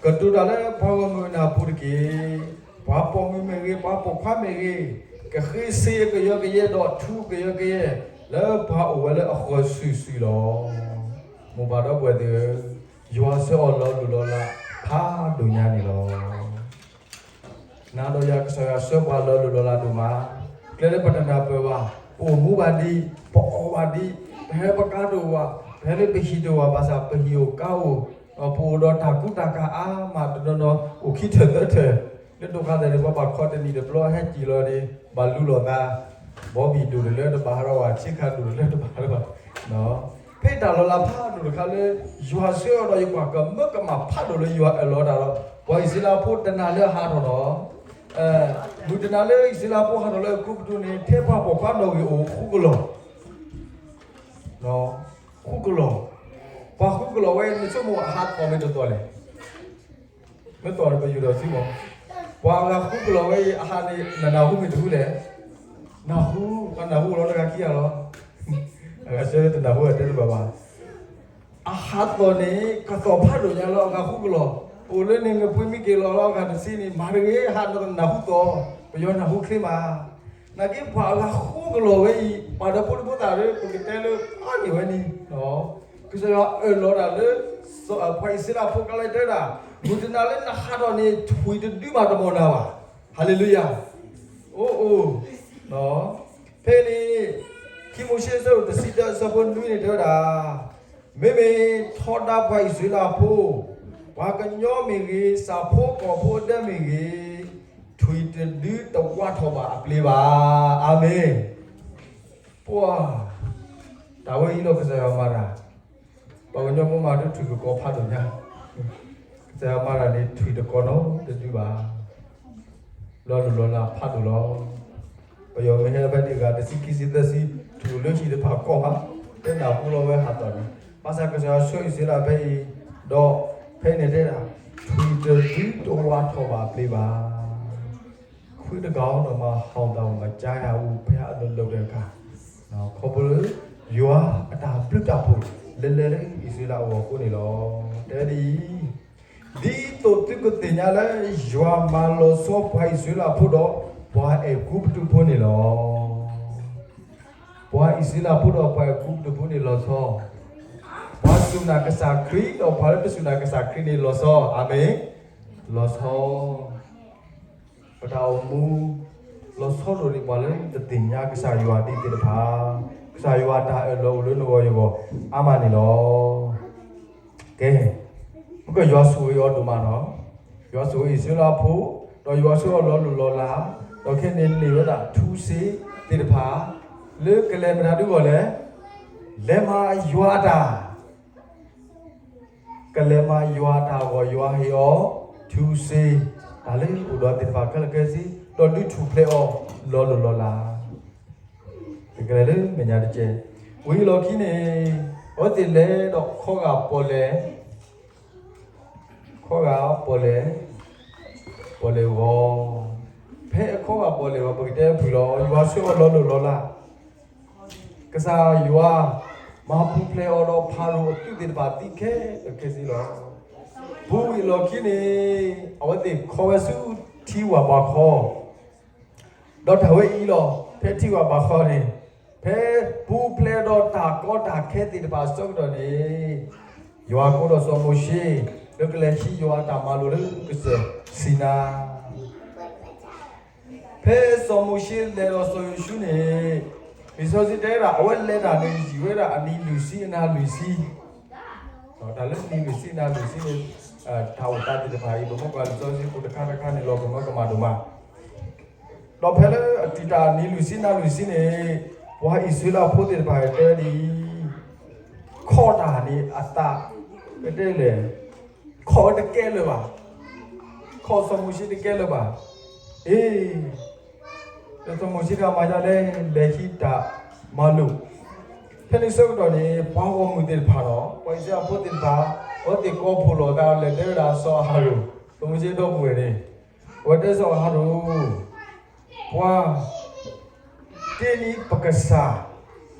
ကတိၤတၢ်လၢပှၤဂီၢ်မုၢ်အနၢ်ပူၤတက့ၢ်. ပှၤပိာ်မုၣ်မ့ၢ်ဂ့ၤ, ပှၤပိာ်ခွါမ့ၢ်ဂ့ၤ, ကဃ့စ့ကယၢကယဲဒီးထူကယၢကယဲ, လၢပှၤအိၣ်ဝဲလၢအဃၢၤစုာ်စုာ်လီၤ. မိၢ်ပၢ်ဒီပုၢ်ဝဲၢ်သ့ၣ်ဧၢ, ယွၤဆှၢအီၤလီၤလိၢ်လီၤလးဖးဒိၣ်ညါန့ၣ်လီၤ. နၤဒီးယၤကစၢ်ယွၤဆှၢပှၤလီၤလိၢ်လီၤလးဒိၣ်မး, ကျဲလၢပတနၢ်ပၢၢ်ဘၣ်, ပအိၣ်မူဘၣ်ဒံး, ပအီၣ်ဘၣ်ဒံး, ပဟဲပကါတအိၣ်ဘၣ်, ပဟဲလၢပဟံၣ်တအိၣ်ဘၣ်, ဘၣ်ဆၣ်ပဟံၣ်အိၣ်ကါအိၣ်, ဒီးပအိၣ်ဒီးတၢ်ကူတၢ်ကၤအါမးတနီၤနီၤ အိၣ်ခံထၢၣ်သၢထၢၣ်, လၢဒိးခါသဲးန့ၣ် ပှၤဘၣ်ခီတနံၣ်တဘျီဟဲစံၣ်လီၤန့ၣ် ဘၣ်လူလီၤသး, ဘီဘံၣ်ဒိၣ်တလၢတဘၣ်ဟးထီၣ်ဘၣ်, ဆ့ခါဒိၣ်တလၢတဘၣ်ဟးထီၣ်ဘၣ်. ဖဲတၢ်လီၤလးဖးဒိၣ်တခါလၢ ယွၤဆှၢအီၤဒီးယပှၤကမၢကမၣ်ဖးဒိၣ်လၢယွၤအၢၣ်လီၤတၢ်ဒီး ပှၤအံၣ်စရ့လးဖိတနၤလၢအဟးထီၣ်ဒီး မုၢ်တနၤလၢအံၣ်စရ့လးဖိဟးထီၣ်လၢအကူပတူးန့ၣ် ထဲပှၤပိာ်ခွါနီၣ်ဂံၢ်အိၣ်ဃုကလီၤ, ဃုကလီၤ, ပှၤဃုကလီၤဝဲ နဆိကမိၣ်အဟးသီၣ်မ့ၢ်တသီၣ်လဲၣ်, မ့ၢ်သီၣ်န့ၣ်ပယူၤဒီးသံမး, ပှၤအဂၤဃုကလီၤဝဲအံၤ အဟးန့ၣ် နနၢ်ဟူမ့ၢ်တဟူလဲၣ်, နၢ်ဟူ, ပှၤနၢ်ဟူလီၤတဂၤခံဂၤလီၤ, အဂၤဆၢတနၢ်ဟူအတဲတဘၣ်ဘၣ် အဟးသီၣ်န့ၣ် ကသီၣ်ဖးဒိၣ်ညါလၢအဂၤဃုကလီၤ, အိၣ်လၢန့ၣ် နပှ့ၤမံက့ၤလီၤလၢအဂၤတဆံန့ၣ် မၤတဂ့ၤ ဟးနနၢ်ဟူသီၣ်, ပယီၤနၢ်ဟူချ့မး, နာ်က့ပှၤအဂၤဃုကလီၤဝဲအံၤ ပှၤဒီဖိဒိဖိသၣ်ဒီး ပကတဲလၢအါန့ၢ်ဝဲန့ၣ်, ကစၢ်ယွၤအၢၣ်လီၤတၢ်လၢ ပှၤအံၣ်စရ့လးဖိကါလၢတဲဒၣ်, မုၢ်တနၤလၢနဟးထီၣ်န့ၣ် ထွံၣ်တဒုမးတမီၢ်နၤဘၣ်, ဟါလ့လူယၤ, အိၣ်အိၣ် ဖဲန့ၣ် ခံမိၤၡ့အဆၢဒိၣ်တဆံတၢအဆၢဖိနွံန့ၣ်တဲဝဲဒၣ်, မ့မ့ၢ်ထီဒါပှၤအံၣ်စရ့လးဖိ, ပှၤကညီမ့ၢ်ဂ့ၤ, ဆၣ်ဖိကီၢ်ဖိဒဲမ့ၢ်ဂ့ၤ, ထွံၣ်တဒုတဝးထီၣ်ဘၣ်အပျ့ၤဘၣ်. အၤမ့ၣ်. ပှၤ, တၢ်ဝဲအံၤလီၤကစၢ်ယွၤမၤတၢ်, ပှၤကညီဖိမၤဒုးထွံၣ်ကကိးဖးဒိၣ်ညါ, ကစၢ်ယွၤမၤတၢ်န့ၣ် ထွံၣ်တကိးနီတဒုဘၣ် လီၤလိၢ်လီၤလးဖးဒိၣ်လီၤ. ပယီၤမ့ၢ်ဟဲဖဲန့ၣ်ဂၤ တဆံခံဆံသၢဆံ ထွံၣ်အိၣ်လၢဟံၣ်တဖၣ်ကိးမး, တဲနၢ်ဟူလီၤဝဲဟးသီၣ်န့ၣ်, ဘၣ်ဆၣ်ကစၢ်ယွၤဆှၢအံၣ်စရ့လးဖဲအံၤ, ဒီးဖဲန့ၣ်တဲဒၣ်, ထွံၣ်တဒုတဝးထီၣ်ဘၣ်အပျ့ၤဘၣ်. ခွံတဂၤဒီးမၤဟီၣ်တၢ်မၤကါယၤအူဖဲအလီၢ်လီၢ်တခါ, ခီဖျိလၢ ယွၤအတၢ်ဘျုးတၢ်ဖှိၣ် လဲၤလဲၤလၢအံၣ်စရ့လးအဂီၢ်အဃိန့ၣ်လီၤ. တဲဒ်အံၤ, ဒ်သိးသုကသ့ၣ်ညါလၢ ယွၤမၤလီၤဆီပှၤအံၣ်စရ့လးဖိဒီး ပှၤအဲၤကူပတူးဖိန့ၣ်လီၤ. ပှၤအံၣ်စရ့လးဖိဒီးပှၤအဲၤကူပတူးဖိန့ၣ်လီၤဆီ, ပှၤစူၢ်နာ်ကစၢ်ခရံာ်ဒီးပှၤလၢတစူၢ်နာ်ကစၢ်ခရံာ်န့ၣ်လီၤဆီ, အၤမ့ၣ်, လီၤဆီ ပတၢ်အိၣ်မူ လီၤဆီဒိၣ်န့ၢ်ပှၤလၢတသ့ၣ်ညါကစၢ်ယွၤဒ်သ့ၣ်တဖၣ်, ကစၢ်ယွၤတၢ်အၢၣ်လီၤအိၣ်လၢနဂီၢ်ယဂီၢ် အါမးန့ၣ်လီၤ. ကဲ, ပကယွၤဆိၣ်ဂ့ၤအီၤဒိၣ်မးနီၤ, ယွၤဆိၣ်ဂ့ၤအံၣ်စရ့လးဖိ, ဒီးယွၤဆိၣ်ဂ့ၤအီၤလီၤလိၢ်လီၤလး, ဒီးခဲန့ၣ်န့ၢ်ဝဲဒၣ်ထူစ့သ့ၣ်တဖၣ်, လၢကလဲၤမတၤဒုဂီၢ်လဲၣ်, လဲၤမၤယွၤအတၢ် ကလဲၤမၤယွၤအတၢ်အဂီၢ် ယွၤဟ့ၣ်အီၤ ထူစ့, တၢ်လၢအိၣ်ဒီးသ့ၣ်တဖၣ်ခဲလၢာ်ခဲဆ့, ဒီးဒုးထူၣ်ဖျဲးအီၤ လီၤလိၢ်လီၤလး, ကလဲၤလၢမဲာ်ညါတကဲ, ဝံၤအလီၢ်ခံန့ၣ်, အဝဲသ့ၣ်လဲၤဒီးခီဂာ်ပီၣ်လဲၣ်, ခီဂာ်ပီၣ်လဲၣ်, ပီၣ်လဲၣ်ဂီၤ, ဖဲအခီဂာ်ပီၣ်လဲၣ်ဂီၤ ပကတဲဖုၣ်လီၤ, ယွၤဆိၣ်အီၤလီၤလိၢ်လီၤလး ကစၢ်ယွၤ မၤပူၤဖျဲးအီၤဒီးဖၤရိၤအသုးသ့ၣ်တဖၣ်သံခဲလၢာ်ခဲဆ့လီၤ. ပူၤဝံၤအလီၢ်ခံန့ၣ်, အဝဲသ့ၣ်ခီဝဲဆူထံဝၢ်ဘးခီ, ဒီးတၢ်ဝဲအံၤလီၤ, ဖဲထံဝၢ်ဘးခီန့ၣ်, ဖဲပူၤဖျဲးဒီးတၢ်ကီတၢ်ခဲသ့ၣ်တဖၣ်အဆၢကတီၢ်န့ၣ်, ယွၤကိးဒီးစီၤမိၤၡ့ လၢကလဲၤဟံးယွၤအတၢ်မၤလိာ်လၢကစၢၢ်စံနါ ဖဲစီၤမိၤၡ့လဲၤဒီးစီၤယိၤၡူန့ၣ်, လံာ်စီဆှံတဲဝဲဒၣ် အဝဲလဲၤတၢ်န့ၣ် ယံာ်ဝဲဒၣ်အနံၤလွံၢ်ဆံအနၤလွံၢ်ဆံ, တၢ်လၢနံၤလွံၢ်ဆံအနၤလွံၢ်ဆံန့ၣ်, တၢ်အိၣ်သးသ့ၣ်တဖၣ်အံၤ ပမ့ၢ်ကွၢ်လံာ်စီဆှံဖိတခါတခါန့ၣ် လီၤကမၢကမၣ်ဒိၣ်မး ဒီးဖဲလၢအတုၤတၢ်နံၤလွံၢ်ဆံနၤလွံၢ်ဆံန့ၣ်, ပှၤအံၣ်စရ့လးဖိသ့ၣ်တဖၣ်တဲဒ်အံၤ, ခီၣ်တၢ်န့ၣ်အသး, ပတဲလဲၣ်, ခီၣ်ဝဲတကဲလၢၤဘၣ်, ခီၣ်စီၤမိၤၡ့တကဲလၢၤဘၣ်, အ့, ဒီးစီၤမိၤၡ့တဂၤမၤဒ်လဲၣ်, လဲၤဟံးတၢ်မၤလိာ်, ဖဲန့ၣ်ဆၢကတီၢ်န့ၣ် ပှၤဂီၢ်မုၢ်သ့ၣ်တဖၣ်ဒီး ပှၤအံၣ်စရ့လးဖိသ့ၣ်တဖၣ်, အဝဲသ့ၣ်ကိးဖှိၣ်လိာ်သးလဲၤတဲဝဲဒၣ်စီၤအၤဟရိၣ်, စီၤမိၤၡ့ဒီပုၢ်ဝဲၢ်န့ၣ်, အဝဲတဲစီၤအၤဟရိၣ်, ပှၤတ့န့ၢ်ပကစၢ်,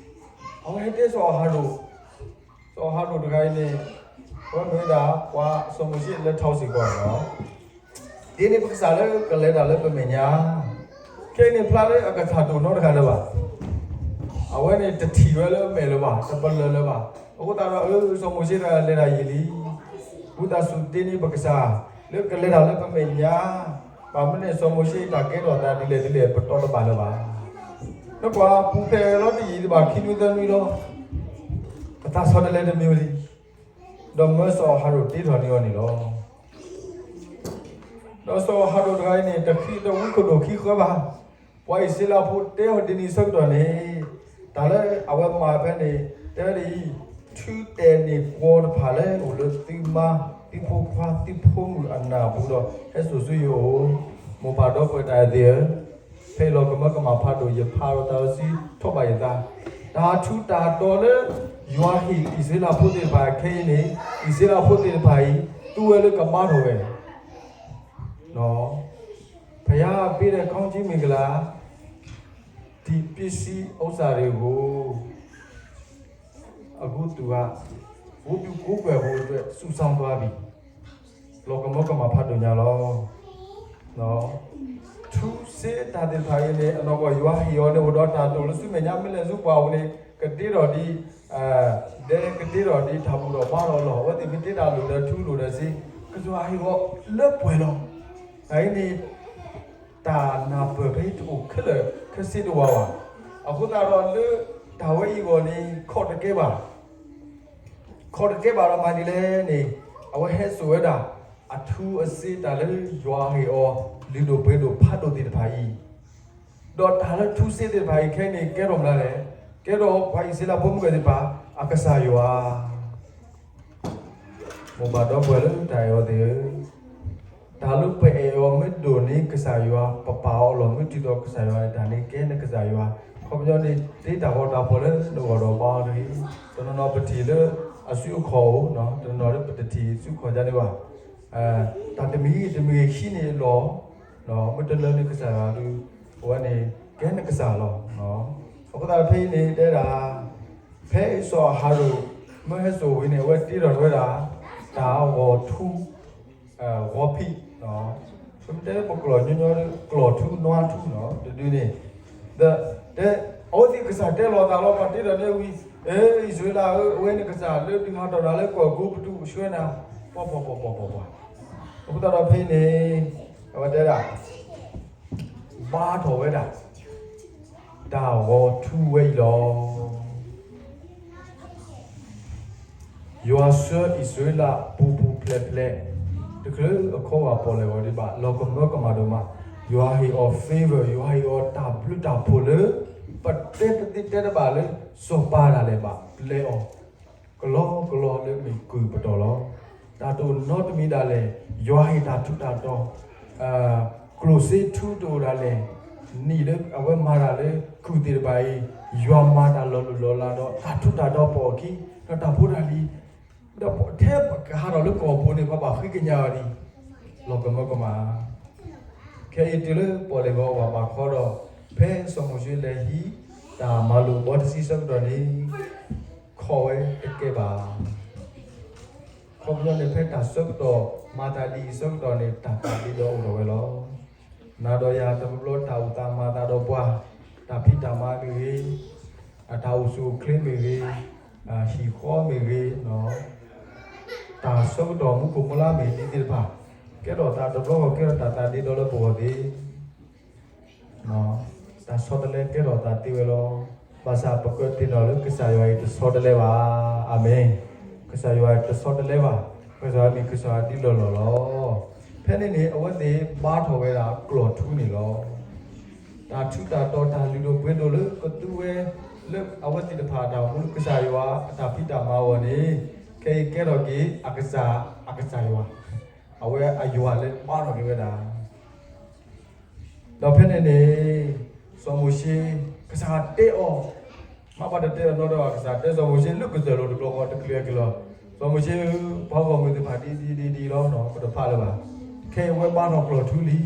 အဝဲတဲစီၤအၤဟရိၣ်, စီၤအၤဟရိၣ်တဂၤအံၤန့ၣ်, အဝဲမ့ၢ်ဝဲဒၣ်ပှၤစီၤမိၤၡ့အလၢထီစ့ၢ်ကီးလီၤ. တ့န့ၢ်ပကစၢ်လၢကလဲၤတၢ်လၢပမဲာ်ညါ, ခဲအံၤန့ၣ်ဖျါလၢအကစၢ်ဒိၣ်နီတဂၤလၢၤဘၣ်. အဝဲန့ၣ်တထံၣ်ဝဲလၢမဲာ်လၢၤဘၣ်, တပလၢၢ်လၢၤဘၣ်. အဃိသတးဒီး အၢ စီၤမိၤၡ့တဂၤလဲၤတၢ်ယံာ်လံ, ဝံသးစူၤတ့န့ၢ်ပကစၢ်, လၢကလဲၤတၢ်လၢပမဲာ်ညါ, ဘၣ်မနုၤန့ၣ် စီၤမိၤၡ့အတၢ်ကဲထီၣ်သးဒ်လဲၣ်ဒ်လဲၣ် ပတီတဘၣ်လၢၤဘၣ်. နကွၢ်ပူၤဖျဲးလီၤတယံာ်တဘၣ်ခံနွံသၢနွံလီၤ. အသးဆီတလဲတမံၤဝဲလံ, ဒီးမၢစီၤအၤဟရိၣ်တ့ထီၣ်န့ၢ်အီၤန့ၣ်လီၤ. ဒီးစီၤအၤဟရိၣ်တဂၤအံၤန့ၣ် တခံတဝံခိၣ်ဒိၣ်ခံဃၢဘၣ်. ပှၤအံၣ်စရ့လးဖိတဲအီၤဒ်န့ၣ်အဆၢကတီၢ်န့ၣ်, တၢ်လၢအဝဲမၤဖဲန့ၣ် တဲဝဲဒ်အံၤ, ထုတဲာ်န့ၢ်ကွီၤတဖၣ်လၢအိၣ်လၢသုမါ သုဖိခွါ သုဖိမုၣ်အနၢ်အပူၤဒီး ဟဲစိာ်ဆူယအိၣ်, မိၢ်ပၢ်ဒီပုၢ်ဝဲၢ်တၢ်အဲၣ်သ့ၣ်ဧၢ, ဖဲအံၤလီၤကမၢကမၣ်ဖးဒိၣ် ယဖးဒီးတၢ်အၢစံထီၣ်ဘၣ်ယသး, တၢ်ထူးတၢ်တီၤလၢ ယွၤဟ့ၣ်အံၣ်စရ့လးဖိသ့ၣ်တဖၣ်ခဲအံၤန့ၣ်, အံၣ်စရ့လးဖိသ့ၣ်တဖၣ်အံၤ သူဝဲလၢကဘါထီၣ်ဝဲ ဘုရားပေးတဲ့ကောင်းချီးမင်္ဂလာ ဒီပစ္စည်းဥစ္စာတွေကို အခုသူက ဝတ်ပြုကိုးကွယ်ဖို့အတွက် စုဆောင်းသွားပြီ. လီၤကမၢကမၣ်ဖးဒိၣ်ညါလီၤ. ထူးစ့တၢ်သ့ၣ်တဖၣ်အံၤန့ၣ် အနီၢ်ကီၢ်ယွၤဟ့ၣ်အီၤန့ၣ် အိၣ်ဒီးတၢ်တိာ်လၢဆူမဲာ်ညါ မ့ၢ်လဲၤဆူပှၢ်ပူၤန့ၣ် ကတ့ထီၣ်ဒ် ဒဲကတ့ထီၣ်ဒ်တၢ်ဘူၣ်ထီၣ်ဘါထီၣ်လီၢ်, အဝဲသ့ၣ်မ့ၢ်တ့တၢ်လိၣ်ဒီးထူလိၣ်ဒီးစ့, ကစၢ်ယွၤဟ့ၣ်အီၤလၢပှဲၤလီၤ. အအံၤန့ၣ် တၢ်နၢ်ပၢၢ်ဖဲတအိၣ်ခဲလၢာ်ခဲဆ့တဝးဘၣ်. အဃိသတးဒီးလၢတၢ်ဝဲအံၤအဂီၢ်န့ၣ် ခီၣ်တကဲဘၣ် ခီၣ်တကဲဘၣ်ဒီးမၤဒ်လဲၣ်န့ၣ်, အဝဲဟဲစိာ်ဝဲဒၣ် အထူးအစ့တၢ်လၢယွၤဟ့ၣ်အီၤ လုၢ်ဒိၣ်ပှ့ၤဒိၣ်ဖးဒိၣ်သ့ၣ်တဖၣ်အံၤ, ဒီးတၢ်လၢထူးစ့သ့ၣ်တဖၣ်အံၤခဲအံၤန့ၣ် ကဲထီၣ်မနုၤလဲၣ်, ကဲထီၣ်ပှၤအံၣ်စရ့လးဖိမုၣ်သ့ၣ်တဖၣ် အကစၢ်ယွၤ မိၢ်ပၢ်ဒီပုၢ်ဝဲၢ်လၢတၢ်အဲၣ်အီၤသ့ၣ်ဧၢ, တၢ်လၢပအဲၣ်အီၤမ့ၢ်ဒိၣ်န့ၣ် ကစၢ်ယွၤ ပပာ်အီၤလီၢ်မ့ၢ်တုၤဒီးကစၢ်ယွၤန့ၣ် တၢ်န့ၣ်ကဲနကစၢ်ယွၤ, ခီပညီန့ၣ် တ့တၢ်ဂီၤတၢ်ဖီၣ်လၢနဂီၢ်ဒီးဘါအီၤတဂ့ၤ. တနီၤနီၤပထံၣ်လၢအစုအခီၣ်အိၣ်, တနီၤနီၤလၢပတထံၣ်စုအခီၣ်ဒ်န့ၣ်ဘၣ်. တၢ်တမံၤဂ့ၤတမံၤဂ့ၤခံန့ၣ်လီၤ, မ့ၢ်တလၢန့ၣ်ကစၢ်ယွၤဒုး အဝဲန့ၣ် ကဲနကစၢ်လီၤ. အဃိသတးဖဲအံၤန့ၣ်တဲဒၣ် ဖဲစီၤအၤဟရိၣ် မၢဟဲစိာ်ဝံၤန့ၣ် အဝဲတ့ထီၣ်ဝဲဒၣ် တၢ်ဂီၤထူ ဂီၤဖံး, ပတဲပကျိာ်ညီညီ ကျိာ်ထူနွါထူနီၤ တဒုန့ၣ်, ဒီးတဲ အဝဲသ့ၣ်ကစၢ်တဲလီၤသးလီၤ ပှၤတ့ထီၣ်န့ၢ်ဝံၤ, အ့ အံၣ်စရ့လးဧၢ, အဝဲန့ၣ်ကစၢ်လၢဒုးဟးထီၣ်နၤလၢကီၢ်အဲၤကူပတူး ဆှၢနၤ, ပှၤပှၤပှၤပှၤပှၤပှၤ, အဃိသတးဒီးဖဲအံၤန့ၣ် အဝဲတဲဒၣ် ဘါထီၣ်ဝဲဒၣ် တၢ်ဂီၤထူဝဲအံၤလီၤ. ယွၤဆှၢအံၣ်စရ့လးပူၤပူၤဖျဲးဖျဲး, တချုးအခီဂာ်ပီၣ်လဲၣ်ဂီၤဒံးဘၣ် လီၤကမၢကမၣ်ဒိၣ်မး, ယွၤဟ့ၣ်အီၤ favor, ယွၤဟ့ၣ်အီၤတၢ်ဘျုးတၢ်ဖှိၣ်လၢ ပတဲပသ့တဲတဘၣ်လၢ စီၤပၤဒၣ်လဲာ်ဘၣ်ပျဲအီၤ ကလီကလီလၢမ့ၢ်ကုၢ်ပတီၢ်လီၤ. တၢ်တအိၣ်နီတမံၤဒၣ်လဲာ် ယွၤဟ့ၣ်တၢ်ထူးတၢ်တီၤ, ကျိၣ်စ့ထူတအိၣ်ဒၣ်လဲာ်, နံၣ်လၢအဝဲမၤတၢ်လၢကုၢ်သ့ၣ်တဖၣ်အံၤ, ယွၤမၤတၢ်လီၤလိၢ်လီၤလးဒီး တၢ်ထူးတၢ်တီၤပိာ်အခံ, ဒီးတၢ်ဖိတၢ်လံၤ, ဒီးထဲပကဟးထီၣ်လၢကီၢ်ပူၤန့ၣ် ပဘၣ်ဃ့ကညးအီၤဒံး, လီၤကမၢကမၣ် ခဲအံၤတုၤလၢပီၣ်လဲၣ်ဂီၤဝၤဘၣ်ခီဒီး, ဖဲစီၤမိၤၡ့လဲၤဟံးတၢ်မၤလိာ်ဘီတဆံဆၢကတီၢ်န့ၣ်, ခီၣ်ဝဲတကဲဘၣ်. ခီပညီန့ၣ် ဖဲတၢ်ဆၢကတီၢ်မၤသးဒ်အံၤဆၢကတီၢ်န့ၣ် တၢ်သးဒ့ဒီးအိၣ်ထီၣ်ဝဲလီၤ. နၤဒီးယၤတဘျီဘျီတၢ်အိၣ်သးမၤသးဒီးပှၤ, တၢ်ဖံးတၢ်မၤမ့ၢ်ဂ့ၤ, အတၢ်အိၣ်ဆူၣ်အိၣ်ချ့မ့ၢ်ဂ့ၤ, ဟံၣ်ဃီမ့ၢ်ဂ့ၤ, တၢ်ဆၢကတီၢ်မူခိၣ်မူလါမ့ၢ်ဂ့ၤသ့ၣ်တဖၣ်, ကဲထီၣ်သးတဘျီဂီၢ်ကဲထီၣ်တၢ်သးဒ့ဒီလၢပဂီၢ်သ့ၣ် တၢ်ဆီတလဲကဲထီၣ်သးသ့ဝဲလီၤ. ဘၣ်ဆၣ်ပကတဲနီၣ်လၢကစၢ်ယွၤအံၤတဆီတလဲဘၣ်. အၤမ့ၣ်. ကစၢ်ယွၤတဆီတလဲဘၣ်. ကစၢ်ယွၤမ့ၢ်ကစၢ်ယွၤဒ်လီၢ်လီၢ်လီၤ. ဖဲန့ၣ်န့ၣ် အဝဲသ့ၣ်ဘါထီၣ်ဝဲဒၣ်ကျိာ်ထူန့ၣ်လီၤ. တၢ်ထူးတၢ်တီၤတၢ်လုၢ်ဒိၣ်ပှ့ၤဒိၣ်လၢကသူဝဲ လၢအဝဲသ့ၣ်တဖၣ်အတၢ်အိၣ်မူလၢကစၢ်ယွၤအတၢ်ဖံးတၢ်မၤအဂီၢ်န့ၣ် ခဲအံၤကဲထီၣ်က့ၤအကစၢ် အကစၢ်ယွၤ အဝဲအယွၤလၢဘါထီၣ်က့ၤဝဲဒၣ် ဒီးဖဲန့ၣ်န့ၣ် စီၤမိၤၡ့ ကစၢ်တဲအီၤ, မ့ၢ်ပှၤတတဲအီၤနီတဂၤ ကစၢ်တဲစီၤမိၤၡ့လၢကစၢၢ်လိၤတဘျီဃီတချုးက့ၤလီၤ. စီၤမိၤၡ့ဧၢ, ပှၤဂီၢ်မုၢ်သ့ၣ်တဖၣ်ဒ်ဒ်ဒ်ဒ်လီၤ ပတဖးလၢၤဘၣ်. ခဲအံၤဝဲဘါထီၣ်ကျိာ်ထူလံ.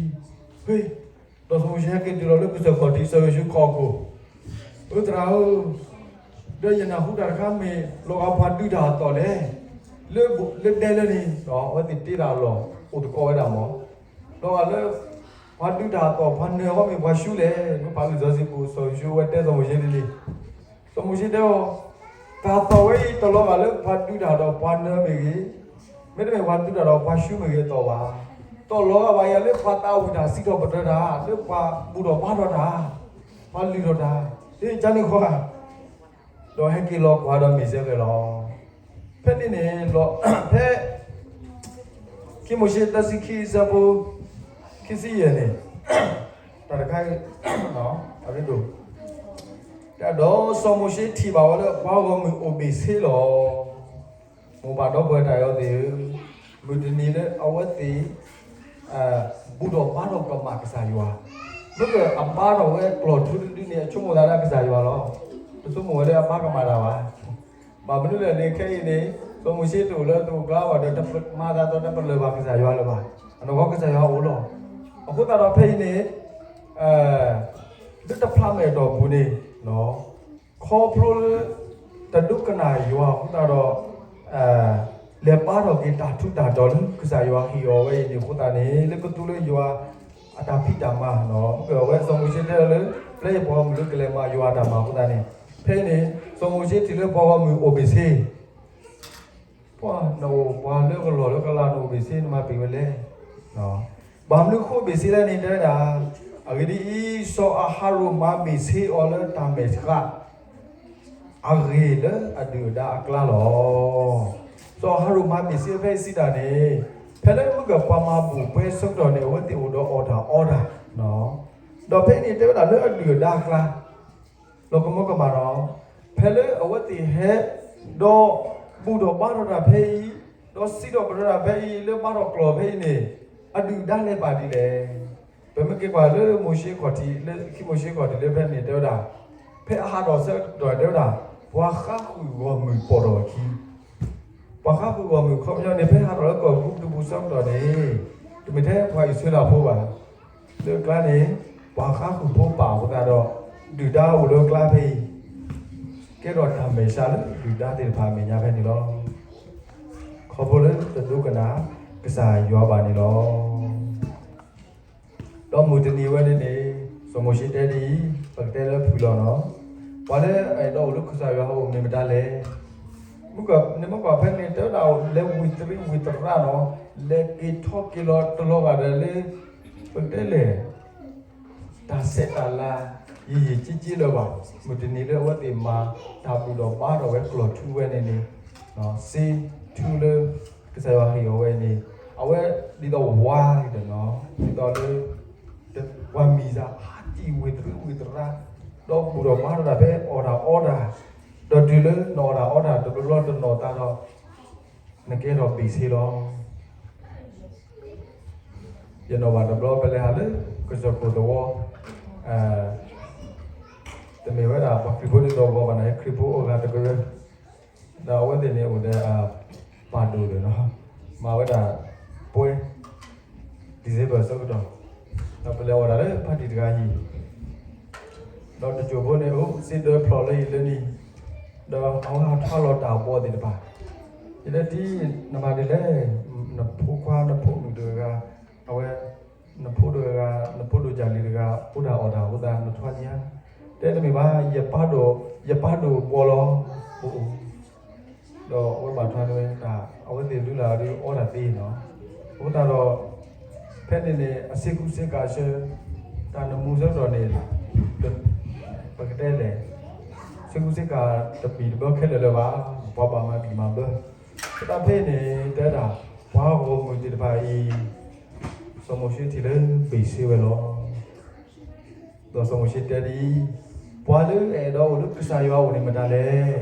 ဖဲ ဒီးစီၤမိၤၡ့ဟဲက့ၤတုၤလီၤလၢကစၢၢ်ခီၣ်ထံး စီၤယိၤၡူခီၣ်ခိၣ်, အၢ သရၣ်ဧၢ, ဒီးယနၢ်ဟူတၢ်တခါမ့ၢ် လီၤဂာ်ပှၤဒုးတၢ်အသီၣ်လဲၣ်, လၢဒဲလၢန့ၣ် အဝဲသ့ၣ်တ့တၢ်လီၢ်အိၣ်သကိးဝဲဒၣ်မး, လီၤဂာ်လၢ ပှၤဒုးတၢ်အသီၣ် ပှၤနၢၤအီၤမ့ၢ်ပှၤၡူလဲၣ်, မ့ၢ်ဖးလံာ်စီဆှံပူၤ စီၤယိၤၡူဝဲတဲစီၤမိၤၡ့ဒ်န့ၣ်, စီၤမိၤၡ့တဲအီၤ, တၢ်သီၣ်ဝဲအံၤတလီၤဂာ်လၢပှၤဒုးတၢ်ဒီးပှၤနၢၤမ့ၢ်ဂ့ၤ, မ့တမ့ၢ်ပှၤဒုးတၢ်ဒီးပှၤၡူမ့ၢ်ဂ့ၤအသီၣ်ဘၣ်. တလီၤဂာ်ဘၣ်ယၤလၢပှၤသးဝံၣ်တၢ်စံးထီၣ်ပတြၢၤတၢ်, လၢပှၤဘူၣ်ထီၣ်ဘါထီၣ်တၢ်, ပှၤလုၢ်ထီၣ်တၢ်, ဒ်န့ၣ်ကန့ၣ်ဃီဧါ ဒီးဟဲက့ၤလီၤကွၢ်ဒီးမ့ၢ်စ့ၢ်ကီးလီၤ. ဖဲန့ၣ်န့ၣ် ဖဲ ခံမိၤၡ့သၢဆံခံအဆၢဖိ ခံဆံယဲၢ်န့ၣ် တၢ်တခါ အရ့ဒိၣ် ဒီးစီၤမိၤၡ့ထံၣ်ဘၣ်ဝဲလၢပှၤဂီၢ်မုၢ်အိၣ်ဘ့ၣ်ဆ့လီၤ. မိၢ်ပၢ်ဒီပုၢ်ဝဲၢ်တၢ်အဲၣ်သ့ၣ်ဧၢ, မုၢ်တနံၤလၢအဝဲသ့ၣ် ဘူၣ်ထီၣ်ဘါထီၣ်ကမၣ်ကစၢ်ယွၤ, မ့ၢ်ကအဘါထီၣ်ဝဲကျီၢ်ထူတဒုန့ၣ် အဆိကမိၣ်သးလၢအကစၢ်ယွၤလီၤ. တဆိကမိၣ်ဝဲလၢအဘါကမၣ်တၢ်ဘၣ်. ဘၣ်မနုၤလဲၣ်န့ၣ် ခဲအံၤန့ၣ် စီၤမိၤၡ့တအိၣ်လၢတအိၣ်ကျါဘၣ်ဒီး တမၤသးဒီးတပလၢၢ်ဘၣ်ကစၢ်ယွၤလၢၤဘၣ်. အနီၢ်ကီၢ်ကစၢ်ယွၤအိၣ်လီၤ. အဃိသတးဒီးဖဲအံၤန့ၣ် လၢတဖျးမဲာ်အတီၢ်ပူၤန့ၣ် ခီဖျိလၢ တဒိကနၣ်ယွၤအဃိသတးဒီး လဲၤဘါထီၣ်က့ၤတၢ်ထူးတၢ်တီၤလၢကစၢ်ယွၤဟ့ၣ်အီၤဝဲအံၤန့ၣ်အဃိသတးန့ၣ် လၢကသူလၢယွၤအတၢ်ဖံးတၢ်မၤ အဝဲစီၤမိၤၡ့တဲလၢ ပျဲယပှၤဂီၢ်မုၢ်လၢကလဲၤမၤယွၤအတၢ်မၤအဃိသတးန့ၣ် ဖဲအံၤန့ၣ် စီၤမိၤၡ့ထံၣ်လၢပှၤဂီၢ်မုၢ်အိၣ်ဘ့ၣ်ဆ့ ပှၤနအိၣ်ပှၤလၢကလီၢ်လၢကလၤနအိၣ်ဘ့ၣ်ဆ့နမၤပ့ၤဝဲလဲၣ်. ဘၣ်မနုၤဃိဘ့ၣ်ဆ့လဲၣ်န့ၣ်တဲဝဲဒၣ် အဂ့ၢ်ဒ်အံၤ, စီၤအၤဟရိၣ်မၤဘ့ၣ်ဆ့အီၤလၢတၢ်မဲာ်ဆှး အဂ့ၢ်လၢအဒုၣ်အဒါအကျါလီၤ. စီၤအၤဟရိၣ်မၤဘ့ၣ်ဆ့ဖဲအံၤစံးတၢ်န့ၣ် ဖဲလၢမုၢ်ကပှၤမၤဘူၣ်ပှဲၤဆၢကတီၢ်န့ၣ် အဝဲသ့ၣ်အိၣ်ဒီးအီၣ်တၢ်အီတၢ် ဒီးဖဲအံၤန့ၣ်တဲဝဲဒၣ်လၢအဒုၣ်အဒါအကျါ လီၤကမၢကမၣ်ဒီး ဖဲလၢအဝဲသ့ၣ်ဟဲ ဒီးဘူၣ်ထီၣ်ဘါထီၣ်တၢ်ဖဲအံၤ, ဒီးစံးထီၣ်ပတြၢၤတၢ်ဖဲအံၤ လၢဘါထီၣ်ကျီၢ်ဖဲအံၤန့ၣ် အဒုၣ်အဒါလဲၤဘၣ်ဒ်လဲၣ်. ပမ့ၢ်က့ၤကွၢ်လၢမိၤၡ့ခီၣ်ထံး လၢခံမိၤၡ့ခီၣ်ထံးလၢဖဲန့ၣ်တဲဝဲဒၣ် ဖဲအဟးထီၣ်ဆၢကတီၢ်တဲဝဲဒၣ် ပှၤဃါဃုာ်ဂီၢ်မုၢ်ပိာ်ထီၣ်အခံ ပှၤဃါဃုာ်ဂီၢ်မုၢ်ခီပညီန့ၣ် ဖဲဟးထီၣ်လၢကီၢ်ကူပတူးပူၤဆၢကတီၢ်န့ၣ် တမ့ၢ်ထဲပှၤအံၣ်စရ့လးဖိဘၣ်. လၢအကျါန့ၣ် ပှၤဃါဃုာ်ဖိပာ်အဃိသတးဒီး ဒုၣ်ဒါအိၣ်လၢအကျါဖဲအံၤ ကဲထီၣ်တၢ်မဲာ်ဆှးလၢဒုၣ်ဒါသ့ၣ်တဖၣ်အမဲာ်ညါဖဲန့ၣ်လီၤ. ခီဖျိလၢတဒိကနၣ်ကစၢ်ယွၤဘၣ်န့ၣ်လီၤ. ဒီးမုၢ်တနံၤဝဲန့ၣ်န့ၣ် စီၤမိၤၡ့တဲဒ်အံၤ, ပကတဲလၢဖုၣ်လီၤနီၤ, ပှၤလၢအအဲၣ်ဒိးအိၣ်လၢကစၢ်ယွၤအအိၣ်မ့ၢ်မတၤလဲၣ်. နမ့ၢ်ကွၢ်ဖဲန့ၣ်တဲဝဲဒၣ်လဲၤဝံၤတရံးဝံၤတရးနီၤ, လဲၤက့ၤထီၣ်က့ၤလီၤတလီၤဂာ်ဒီးလၢ ပကတဲလဲၣ် တၢ်ဆဲးတၢ်လၤ ယံာ်ယံာ်က့က့လၢၤဘၣ်. မုၢ်တနံၤလၢအဝဲသ့ၣ်မၤတၢ်ဘူၣ်ထီၣ်ဘါထီၣ်ဝဲကျီၢ်ထူဝဲန့ၣ်န့ၣ်, စ့ထူလၢကစၢ်ယွၤဟ့ၣ်အီၤဝဲန့ၣ်, အဝဲဒ်သိးဝါဒ်သိးနီၤ, ဒ်သိးလၢ ပှၤမံၤစၢ်ဟးတံၢ်ဝံၤတရံးဝံၤတရး, ဒီးဘူၣ်ထီၣ်ဘါထီၣ်တၢ်ဖဲအီၣ်တၢ်အီတၢ်, ဒီးတုၤလၢနအီၣ်တၢ်အီတၢ်တဘျီဘျီတနီၤသးဒီး နကဲထီၣ်ဘ့ၣ်ဆ့လီၤ. ယနီၣ်ဘၣ်တဘျီပလဲၤဟးလၢ ကစၢၢ်ခိၣ်သဝီ, တမ့ၢ်ဝဲဒၣ်ပှၤခရံာ်ဖိဒ်သိးဂီၢ်ဘၣ်န့ၣ် ခရံာ်ဖိအိၣ်ဂၤတကရၢ, ဒီးအဝဲသ့ၣ်န့ၣ်အိၣ်ဒီး ပာ်ဒိၣ်ဒီးနီၤ, မၤဝဲဒၣ်ပွဲ December ဆၢကတီၢ်, ဒီးပလဲၤအီၣ်တၢ်လၢ party တဂၤအံၤ ဒီးတစိၢ်ဖိန့ၣ်အိၣ်စ့ဒၢဖျိးလၢအံၤလၢနံၤ, ဒီးအဝဲဟးထီၣ်လီၤတၢ်ဘီသ့ၣ်တဖၣ်, ယတဲတံၤ နမၤဒ်လဲၣ်, နဖိခွါနဖိမုၣ်တဂၤဂၤ, အဝဲ နဖိတဂၤဂၤ နဖိဒိၣ်ကၢ်လံၤတဂၤ အိၣ်တၢ်အီၣ်တၢ်အဃိသတး နထွါညါ, တဲတမ့ၢ်ဘၣ်, ယပၢ်ဒိၣ် ယပၢ်ဒိၣ်ဘီလီၤ, အိၣ်အိၣ် ဒီးအဝဲဘၣ်ထွါန့ၢ်ဝဲတၢ် အဝဲသ့ၣ်လုၢ်လၢ်ဒီးအီၣ်တၢ်သ့နီၤ, အဃိသတးဒီး ဖဲန့ၣ်န့ၣ် အစ့ကူစ့ကၤဆၢ တၢ်နမူဆၢကတီၢ်န့ၣ် ပကတဲလဲၣ်, စ့ကူစ့ကၤတဘံၣ်တဘၢခဲလၢာ်လၢၤဘၣ်, ပှၤဘၣ်မၤဘံၣ်မၤဘၢ, သတးဖဲအံၤန့ၣ် တဲဒၣ် ပှၤဂီၢ်မုၢ်သ့ၣ်တဖၣ်အံၤ စီၤမိၤၡ့ထံၣ်လၢဘ့ၣ်ဆ့ဝဲလီၤ. ဒီးစီၤမိၤၡ့တဲဒ်အံၤ, ပှၤလၢအအဲၣ်ဒိးအိၣ်လၢကစၢ်ယွၤအအိၣ်န့ၣ်မတၤလဲၣ်,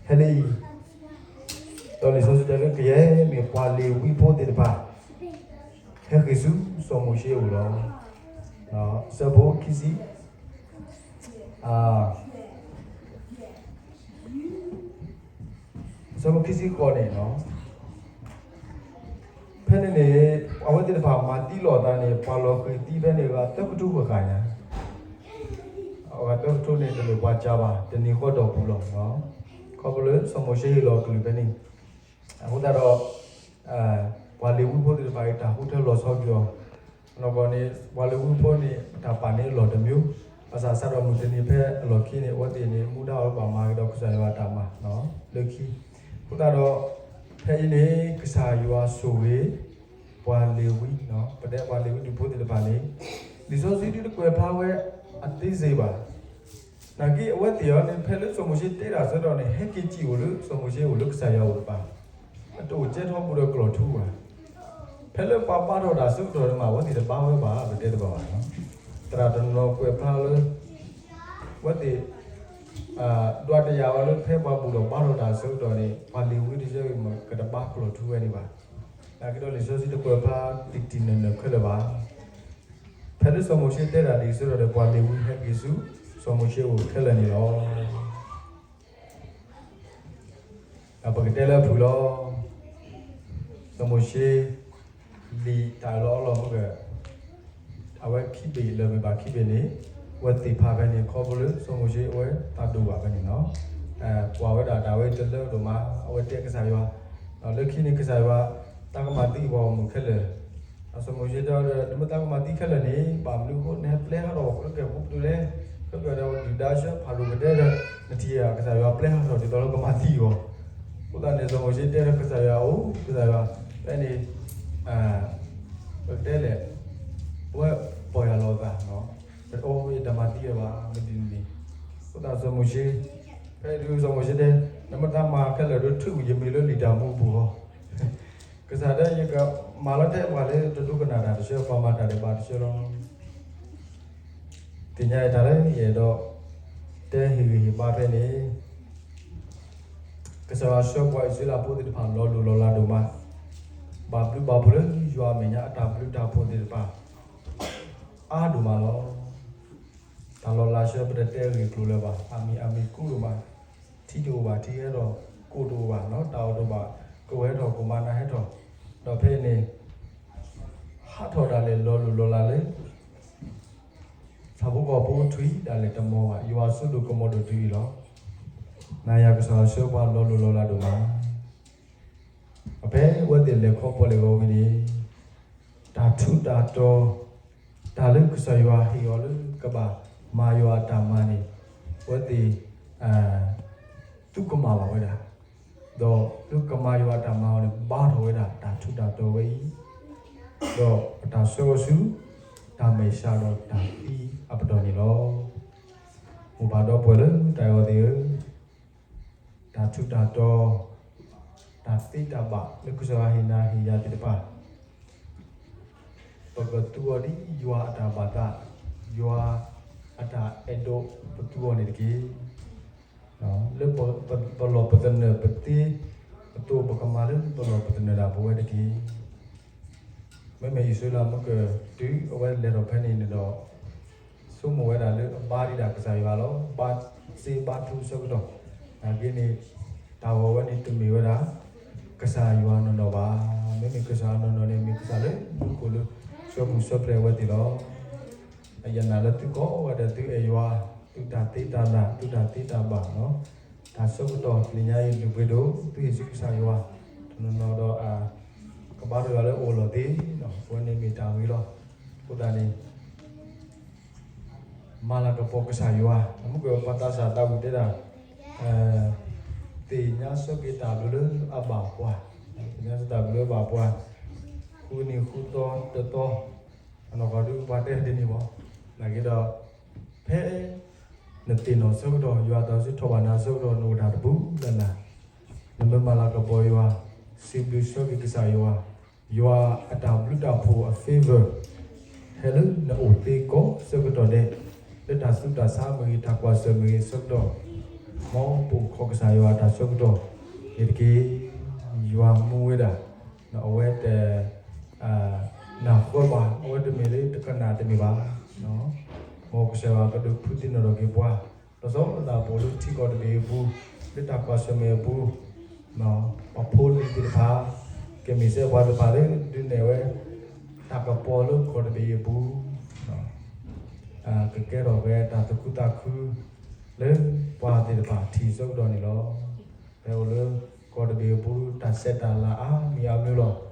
ဟဲလၢအံၤ, ဒီးလံာ်စီဆှံတဲလၢကယဲၢ်မ့ၢ်ပှၤလ့ၤဝံဖိသ့ၣ်တဖၣ် ဟဲဃ့ၢ်ဆူစီၤမိၤၡ့အအိၣ်လီၤ. အဆၢဖိခံဆံ အဆၢဖိခံဆံဃိးန့ၣ်လီၤ. ဖဲန့ၣ်န့ၣ် အဝဲသ့ၣ်တဖၣ်မၤသံလီၤအသးန့ၣ် ပှၤလီၤဃံၤသံဖဲန့ၣ် ဂၤသၢကထိဃၣ်ဃၣ်ညါ, ဂၤသၢကထိန့ၣ် တလိၣ်ပှၤစှၤဘၣ် တနံၤဃီဒီးပူၤလီၤ. ခီဖျိလၢစီၤမိၤၡ့ဟ့ၣ်လီၤကလုၢ်ဖဲန့ၣ် အဃိသတးဒီး ပှၤလ့ၤဝံဖိသ့ၣ်တဖၣ်အံၤ တၢ်ဃုထၢလီၤဆီပယီၤ, အနီၢ်ကီၢ်န့ၣ် ပှၤလ့ၤဝံဖိန့ၣ် တၢ်ပာ်န့ၢ်အလီၢ်တမံၤ, ဘၣ်ဆၣ်စးထီၣ်မုၢ်တနံၤဖဲအလီၢ်ခံန့ၣ် အဝဲသ့ၣ်န့ၣ် မူဒါအီၤလၢဘၣ်မၤကဒီးကစၢ်ယွၤအတၢ်မၤလၢခံ, အဃိသတးဒီး ဖဲအံၤန့ၣ် ကစၢ်ယွၤဆိၣ်ဂ့ၤ ပှၤလ့ၤဝံ, ပတဲပှၤလ့ၤဝံဒူၣ်ဖိသ့ၣ်တဖၣ်န့ၣ် လံာ်စီဆှံဒုတကွဲးဖျါဝဲအသေးစိတ်ဘၣ်, နာ်က့အဝဲသ့ၣ်အံၤန့ၣ် ဖဲလၢစီၤမိၤၡ့တဲတၢ်အဆၢကတီၢ်န့ၣ် ဟဲက့ၤစံၣ်အိၣ်လၢစီၤမိၤၡ့အိၣ်လၢကစၢ်ယွၤအိၣ်တပၤ, အတအိၣ်ကဲထီဘိဒီးကျီၢ်ထူဘၣ်. ဖဲလၢပှၤဘါထီၣ်တၢ်အဆၢကတီၢ်န့ၣ်မး အဝဲသ့ၣ်တဘါဝဲဘၣ် ပတဲတဘၣ်ဘၣ်. သရၣ်တနီၤကွဲးဖျါလၢ အဝဲသ့ၣ် ဒွးတယာ်ဝဲလၢဖဲပှၤဘူၣ်ထီၣ်ဘါထီၣ်တၢ်အဆၢကတီၢ်န့ၣ် ပှၤလ့ၤဝံတဆၢဂ့ၤမ့ၢ်ကတဘါကျီၢ်ထူဝဲန့ၣ်ဘၣ်. နာ်က့ဒီးလံာ်စီဆှံတကွဲးဖျါတံၢ်တံၢ်နၢ်နၢ်ခဲလၢာ်ဘၣ်. ဖဲလၢစီၤမိၤၡ့တဲတၢ်ဒ်အံၤအဆၢကတီၢ်ဒီး ပှၤလ့ၤဝံဟဲက့ၤဆူ စီၤမိၤၡ့အိၣ်ခဲလၢာ်န့ၣ်လီၤ. ပကတဲလၢအဖုၣ်လီၤ. စီၤမိၤၡ့ လံာ်တၢ်အၢၣ်လီၤအီလီၤ မ့ၢ်ဂ့ၤ အဝဲခံဘ့ၣ်လၢၤမ့ၢ်ဘၣ်ခံဘ့ၣ်န့ၣ် အဝဲသ့ၣ်ဖးဖဲန့ၣ် ခီဖျိလၢစီၤမိၤၡ့အဝဲသးဒိၣ်ဘၣ်ဖဲန့ၣ်လီၤ. ကွၢ်ဝဲဒၣ်တၢ်ဝဲတလၢဒိၣ်မး အဝဲတဲကစၢ်ယွၤ, လၢခံန့ၣ်ကစၢ်ယွၤ တၢ်ကမၤသံပှၤဂီၢ်မုၢ်ခဲလၢာ် စီၤမိၤၡ့တဲအီၤဒီး နမ့ၢ်တၢ်ကမၤသံခဲလၢာ်န့ၣ် ဘၣ်မနုၤအဃိ နဟဲပျဲဟးထီၣ်ပှၤခဲလၢာ်ကဲပူၤပတုာ်လဲၣ်, ခဲပျီဒီးဒုၣ်ဒါဆှၢဖၤရိၤကတဲဒီး နထံၣ်ဧါ ကစၢ်ယွၤပျဲဟးထီၣ်ဒ်သိးလၢကမၤသံအီၤ. အဃိသတးန့ၣ် စီၤမိၤၡ့တဲဒီးကစၢ်ယွၤအိၣ် ကစၢ်ယွၤ ဖဲန့ၣ် ပကတဲလဲၣ် အဝဲပီၢ်ယၢ်လီၤအသး ပတအီၣ်တၢ်မၤသံအီၤဘၣ် မ့ၢ်ဒ်န့ၣ်န့ၣ်, အဃိသတးစီၤမိၤၡ့ ဖဲဒုးစီၤမိၤၡ့တဲ နမ့ၢ်တၢ်မၤခဲလၢာ်ဒီး ထုးကွံာ်ယမံၤလၢလံာ်တၢ်မူပူၤလီၤ. ကစၢ်တဲ ယကမၤလီၤတဲာ်ပှၤလၢတဒိကနၣ်တၢ်တဆၢ ပှၤမၤတၢ်ဒဲးဘးတဆၢလီၤ. သ့ၣ်ညါအံၤတၢ်လၢယအဲၣ်ဒိး တဲဟ့ၣ်ဂံၢ်ဟ့ၣ်ဘါဖဲန့ၣ် ကစၢ်ယွၤဆှၢပှၤအံၣ်စရ့လးဖိသ့ၣ်တဖၣ်လီၤလိၢ်လီၤလးဒိၣ်မး, ဘၣ်ဘျုးဘၣ်ဖှိၣ်လၢယွၤအမဲာ်ညါအတၢ်ဘျုးတၢ်ဖှိၣ်သ့ၣ်တဖၣ် အါဒိၣ်မးလီၤ. တၢ်လီၤလးဆှၢပတတဲဂ့ၢ်ကျိၤလၢၤဘၣ်, အမံၤအမံၤကူဒိၣ်မး, ထံတအိၣ်ဘၣ်ထံဟဲထီၣ်, ကိၣ်တအိၣ်ဘၣ်နီၤ တၢ်အိၣ်တအိၣ်ဘၣ်, ကိၣ်ဟဲထီၣ်ကိၣ်မၤနၤဟဲထီၣ်, ဒီးဖဲအံၤန့ၣ် ဟးထီၣ်ဒၣ်လဲာ်လီၤလိၢ်လီၤလးလၢ ဆၣ်ဖိကီၢ်ဖိထွံၣ်ဒၣ်လဲာ်တမီၤဘၣ်, ယွၤစိဒိၣ်ကမီၤဒိၣ်တုၤအံၤလီၤ. နၤယၤကစၢ်ယွၤဆှၢပှၤလီၤလိၢ်လီၤလးဒိၣ်မး, ဖဲအဝဲသ့ၣ်လဲၤခီဖျိလံာ်ဂီၤဝံၤန့ၣ် တၢ်ထူးတၢ်တီၤ တၢ်လၢကစၢ်ယွၤဟ့ၣ်အီၤလၢကဘၣ်မၤယွၤအတၢ်မၤန့ၣ် အဝဲသ့ၣ် သုကမၣ်ဘၣ်ဝဲဒၣ်, ဒီးလၢကမၤယွၤအတၢ်မၤအီၤန့ၣ် ဘါထီၣ်ဝဲဒၣ်တၢ်ထူးတၢ်တီၤဝဲအံၤ, ဒီးအတၢ်ဆှၢအီၤဆူ တၢ်မဲာ်ဆှးဒီးတၢ်သံအပတီၢ်န့ၣ်လီၤ. မိၢ်ပၢ်ဒီပုၢ်ဝဲၢ်လၢတၢ်အဲၣ်အီၤသ့ၣ်ဧၢ, တၢ်ထူးတၢ်တီၤ တၢ်သ့တၢ်ဘၣ်လၢကစၢ်ယွၤဟ့ၣ်နၤဟ့ၣ်ယၤသ့ၣ်တဖၣ် ပကသူအီၤဒ်ယွၤအတၢ်ဘၣ်သး, ယွၤအတၢ်အဲၣ်ဒိးပသူအီၤန့ၣ်တက့ၢ်. လၢပလီၢ်ပသနၢၣ်ပသ့အသိး ပကမၤလၢပလီၢ်ပသနၢၣ်ဒၣ်ပဝဲတက့ၢ်. မ့မ့ၢ်အံၣ်စရ့လးမုၣ်က တုၤအဝဲလဲၤထီၣ်ဖဲန့ၣ်န့ၣ်ဒီး ဆိကမိၣ်ဝဲဒၣ်လၢအဘါဒံးဒၣ်ကစၢ်ယွၤလီၤ. ဘါစ့ဘါထူအဆၢကတီၢ်, နာ်က့န့ၣ် တၢ်ဂီၤဝဲန့ၣ်တမ့ၢ်ဝဲဒၣ် ကစၢ်ယွၤနီၢ်နီၢ်ဘၣ်. မ့မ့ၢ်ကစၢ်ယွၤနီၢ်နီၢ်န့ၣ် မ့ၢ်ကစၢ်လၢမူခိၣ်လၢ ဆှၢပူၤဆှၢပျဲၢ်ဝဲသ့ၣ်လီၤ. ယနာ်လၢသုကိးဂၤဒဲးသုအဲၣ်ယွၤ, သုတၢ်သ့တၢ်ဘၣ်, သုတၢ်သ့တၢ်ဘၣ်လီၤ. တၢ်ဆၢကတီၢ်လၢညါအံၤ လုၢ်ပှ့ၤဒိၣ် သုဟ့ၣ်ဆူကစၢ်ယွၤ, တနီၤနီၤဒီး ကဘါထီၣ်ယွၤလၢအအိၣ်အလီၢ်သ့, အဝဲန့ၣ်မ့ၢ်တၢ်ဂ့ၤလီၤ. အဃိသတးန့ၣ် မၤလၤကပီၤကစၢ်ယွၤ, မ့ၢ်ကပှၤသးစၢ်သးဝံၣ်တဲဒၣ် သ့ၣ်ညါဆၢက့ၤတၢ်ဘျုးလၢအဘၣ်ပှၤ, သ့ၣ်ညါဆၢတၢ်ဘျုးလၢအဘၣ်ပှၤ, ဃုနံၤဃုသီတသီ, အနီၢ်ကီၢ်ဒုးပှၤတဲဒ်န့ၣ်မး, နာ်က့ဒီး ဖဲ နသ့ၣ်နီၣ်ဆၢကတီၢ် ယွၤတၢ်စံးထီၣ်ဘၣ်နၤဆၢကတီၢ် နအိၣ်တၢ်တပူၤလၢ်လၢ်, နမ့ၢ်မၤလၤကပီၤယွၤ, စံးဘျုးဆၢက့ၤကစၢ်ယွၤ, ယွၤအတၢ်ဘျုးတၢ်ဖှိၣ်အ favor ဟဲလၢနအိၣ်သ့ကိးဆၢကတီၢ်ဒဲး, လၢတၢ်ဆူးတၢ်ဆါမ့ၢ်ဂ့ၤ, တၢ်ကွၢ်ဆၢၣ်မ့ၢ်ဂ့ၤဆၢကတီၢ်, မ်ပအိၣ်ခိးကစၢ်ယွၤအတၢ်ဆၢကတီၢ်န့ၣ်တက့ၢ်. ယွၤမူဝဲဒၣ် အဝဲတ နၢ်ဃၢဘၣ်, အဝဲတမ့ၢ်လၢတကနၣ်တမ့ၢ်ဘၣ်. မ်ကစၢ်ယွၤကဒုးဖုသ့ၣ်နီၣ်ထီၣ်က့ၤပှၤ, လီၤဆီဒၣ်တၢ်ပအိၣ်လၢထံကီၢ်တဘ့ၣ်အပူၤ, လၢတၢ်ကွၢ်ဆၢၣ်မဲာ်အပူၤ, ပှၤဖိလံၤသ့ၣ်တဖၣ်, ကမ့ၢ်စဲပှၤတဖၣ်လၢဒုးနဲၣ်ဝဲ တၢ်ကပီၤလၢကီၢ်တဘ့ၣ်အပူၤ, ကကဲထီၣ်ဝဲတၢ်သူၣ်ခုသးခု လၢပှၤသ့ၣ်တဖၣ်ထံၣ်ဆၢကတီၢ်န့ၣ်လီၤ. ဖဲအိၣ်လၢကီၢ်တဘ့ၣ်အပူၤ တၢ်ဆဲးတၢ်လၤအါမံၤအါမံၤလီၤ.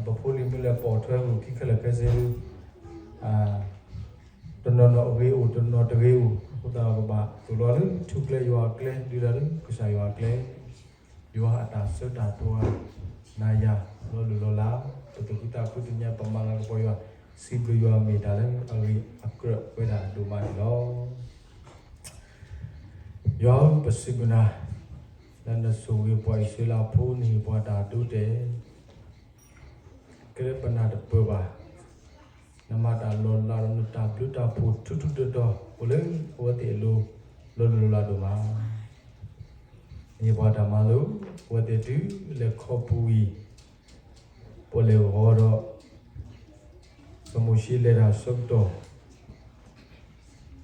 ပဖိလံၤမုၢ်လဲၤပိာ်ထွဲ ဂုာ်ခံခဲလၢာ်ခဲဆ့ တနီၤနီၤအဂ့ၤအိၣ် တနီၤတဂ့ၤအိၣ်, အဃိသတးပဘၣ်သိၣ်လိလၢထူၣ်ကျဲယွၤအကျဲ ဒုးတၢ်လၢကစၢ်ယွၤအကျဲ, ယွၤအတၢ်ဆၢတၢ်တီၤ နၤယၤ လီၤလိၢ်လီၤလး, ပသူၣ်ခုသးခုသ့ၣ်ညါ ပမၤလၤကပီၤယွၤ, စံးဘျုးယွၤမ့ၢ်တၢ်လၢအဂ့ၤအကြၢးဝဲဒၣ်ဒိၣ်မးန့ၣ်လီၤ. ယွၤဧၢ, ပစံးဘျုးနၤ လၢနဆိၣ်ဂ့ၤပှၤအံၣ်စရ့လးဖိ နဟ့ၣ်ပှၤတၢ်ဒိတဲာ် ကဲလၢပနၢ်တပၢၢ်ဘၣ်. နမၤတၢ်လီၤလးဒီးနတၢ်ဘျုးတၢ်ဖှိၣ်ထူထူတီတီ အိၣ်လၢအဝဲသ့ၣ်အလိၤ လီၤလိၤလးဒိၣ်မး. နဟ့ၣ်ပှၤတၢ်မၤလိ အဝဲသ့ၣ်တုၤလၢခီပူၤဝံၤ ပလဲၤဂီၤဒီး စီၤမိၤၡ့လဲၤတၢ်ဆၢကတီၢ်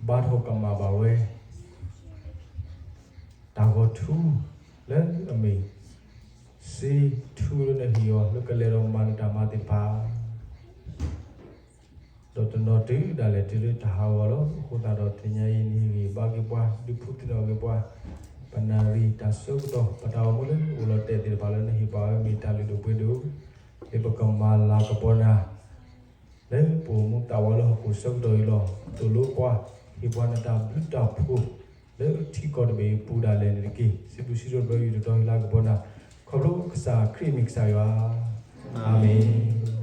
ဘါထီၣ်ကမၣ်ဘၣ်ဝဲ တၢ်ဂီၤထူ လၢအမ့ၢ် စ့ထူလၢနဟ့ၣ်အီၤ လၢကလဲၤဒီးမၤနတၢ်မၤသ့ၣ်တဖၣ် ဒီးတနီၤတုၤဒၣ်လဲာ်တုၤလၢတၢ်ဟးဂီၤလီၤ. အဃိသတးဒီးတနံၤအံၤ နဟ့ၣ်ဂံၢ်ဘါက့ၤပှၤ ဒုးဖှူသ့ၣ်နီၣ်က့ၤပှၤ ပနၢ်ရံၣ်တၢ်ဆၢကတီၢ် ပတၢ်အိၣ်မူလၢအိၣ်လီၤတဲာ်သ့ၣ်တဖၣ်လၢနဟ့ၣ်ပှၤဝဲ မ့ၢ်တၢ်လုၢ်ဒိၣ်ပှ့ၤဒိၣ် လၢပကမၤလၤကပီၤနၤ လၢပအိၣ်မူသးဝးလၢဟီၣ်ခိၣ်ဆၢကတီၢ်အံၤလီၤ. သိၣ်လိပှၤ ဟ့ၣ်ပှၤနတၢ်ဘျုးတၢ်ဖှိၣ် လၢထံကီၢ်တဘ့ၣ်အံၤပူၤဒၣ်လဲာ်န့ၣ်တက့ၢ်. စံးဘျုးစံးထီၣ်ပတြၢၤ ယူၢ်တီတီဟ့ၣ်လၤကပီၤနၤ ခီဖျိကစၢ်ခရံာ်အမံၤကစၢ်ယွၤ, အၤမ့ၣ်.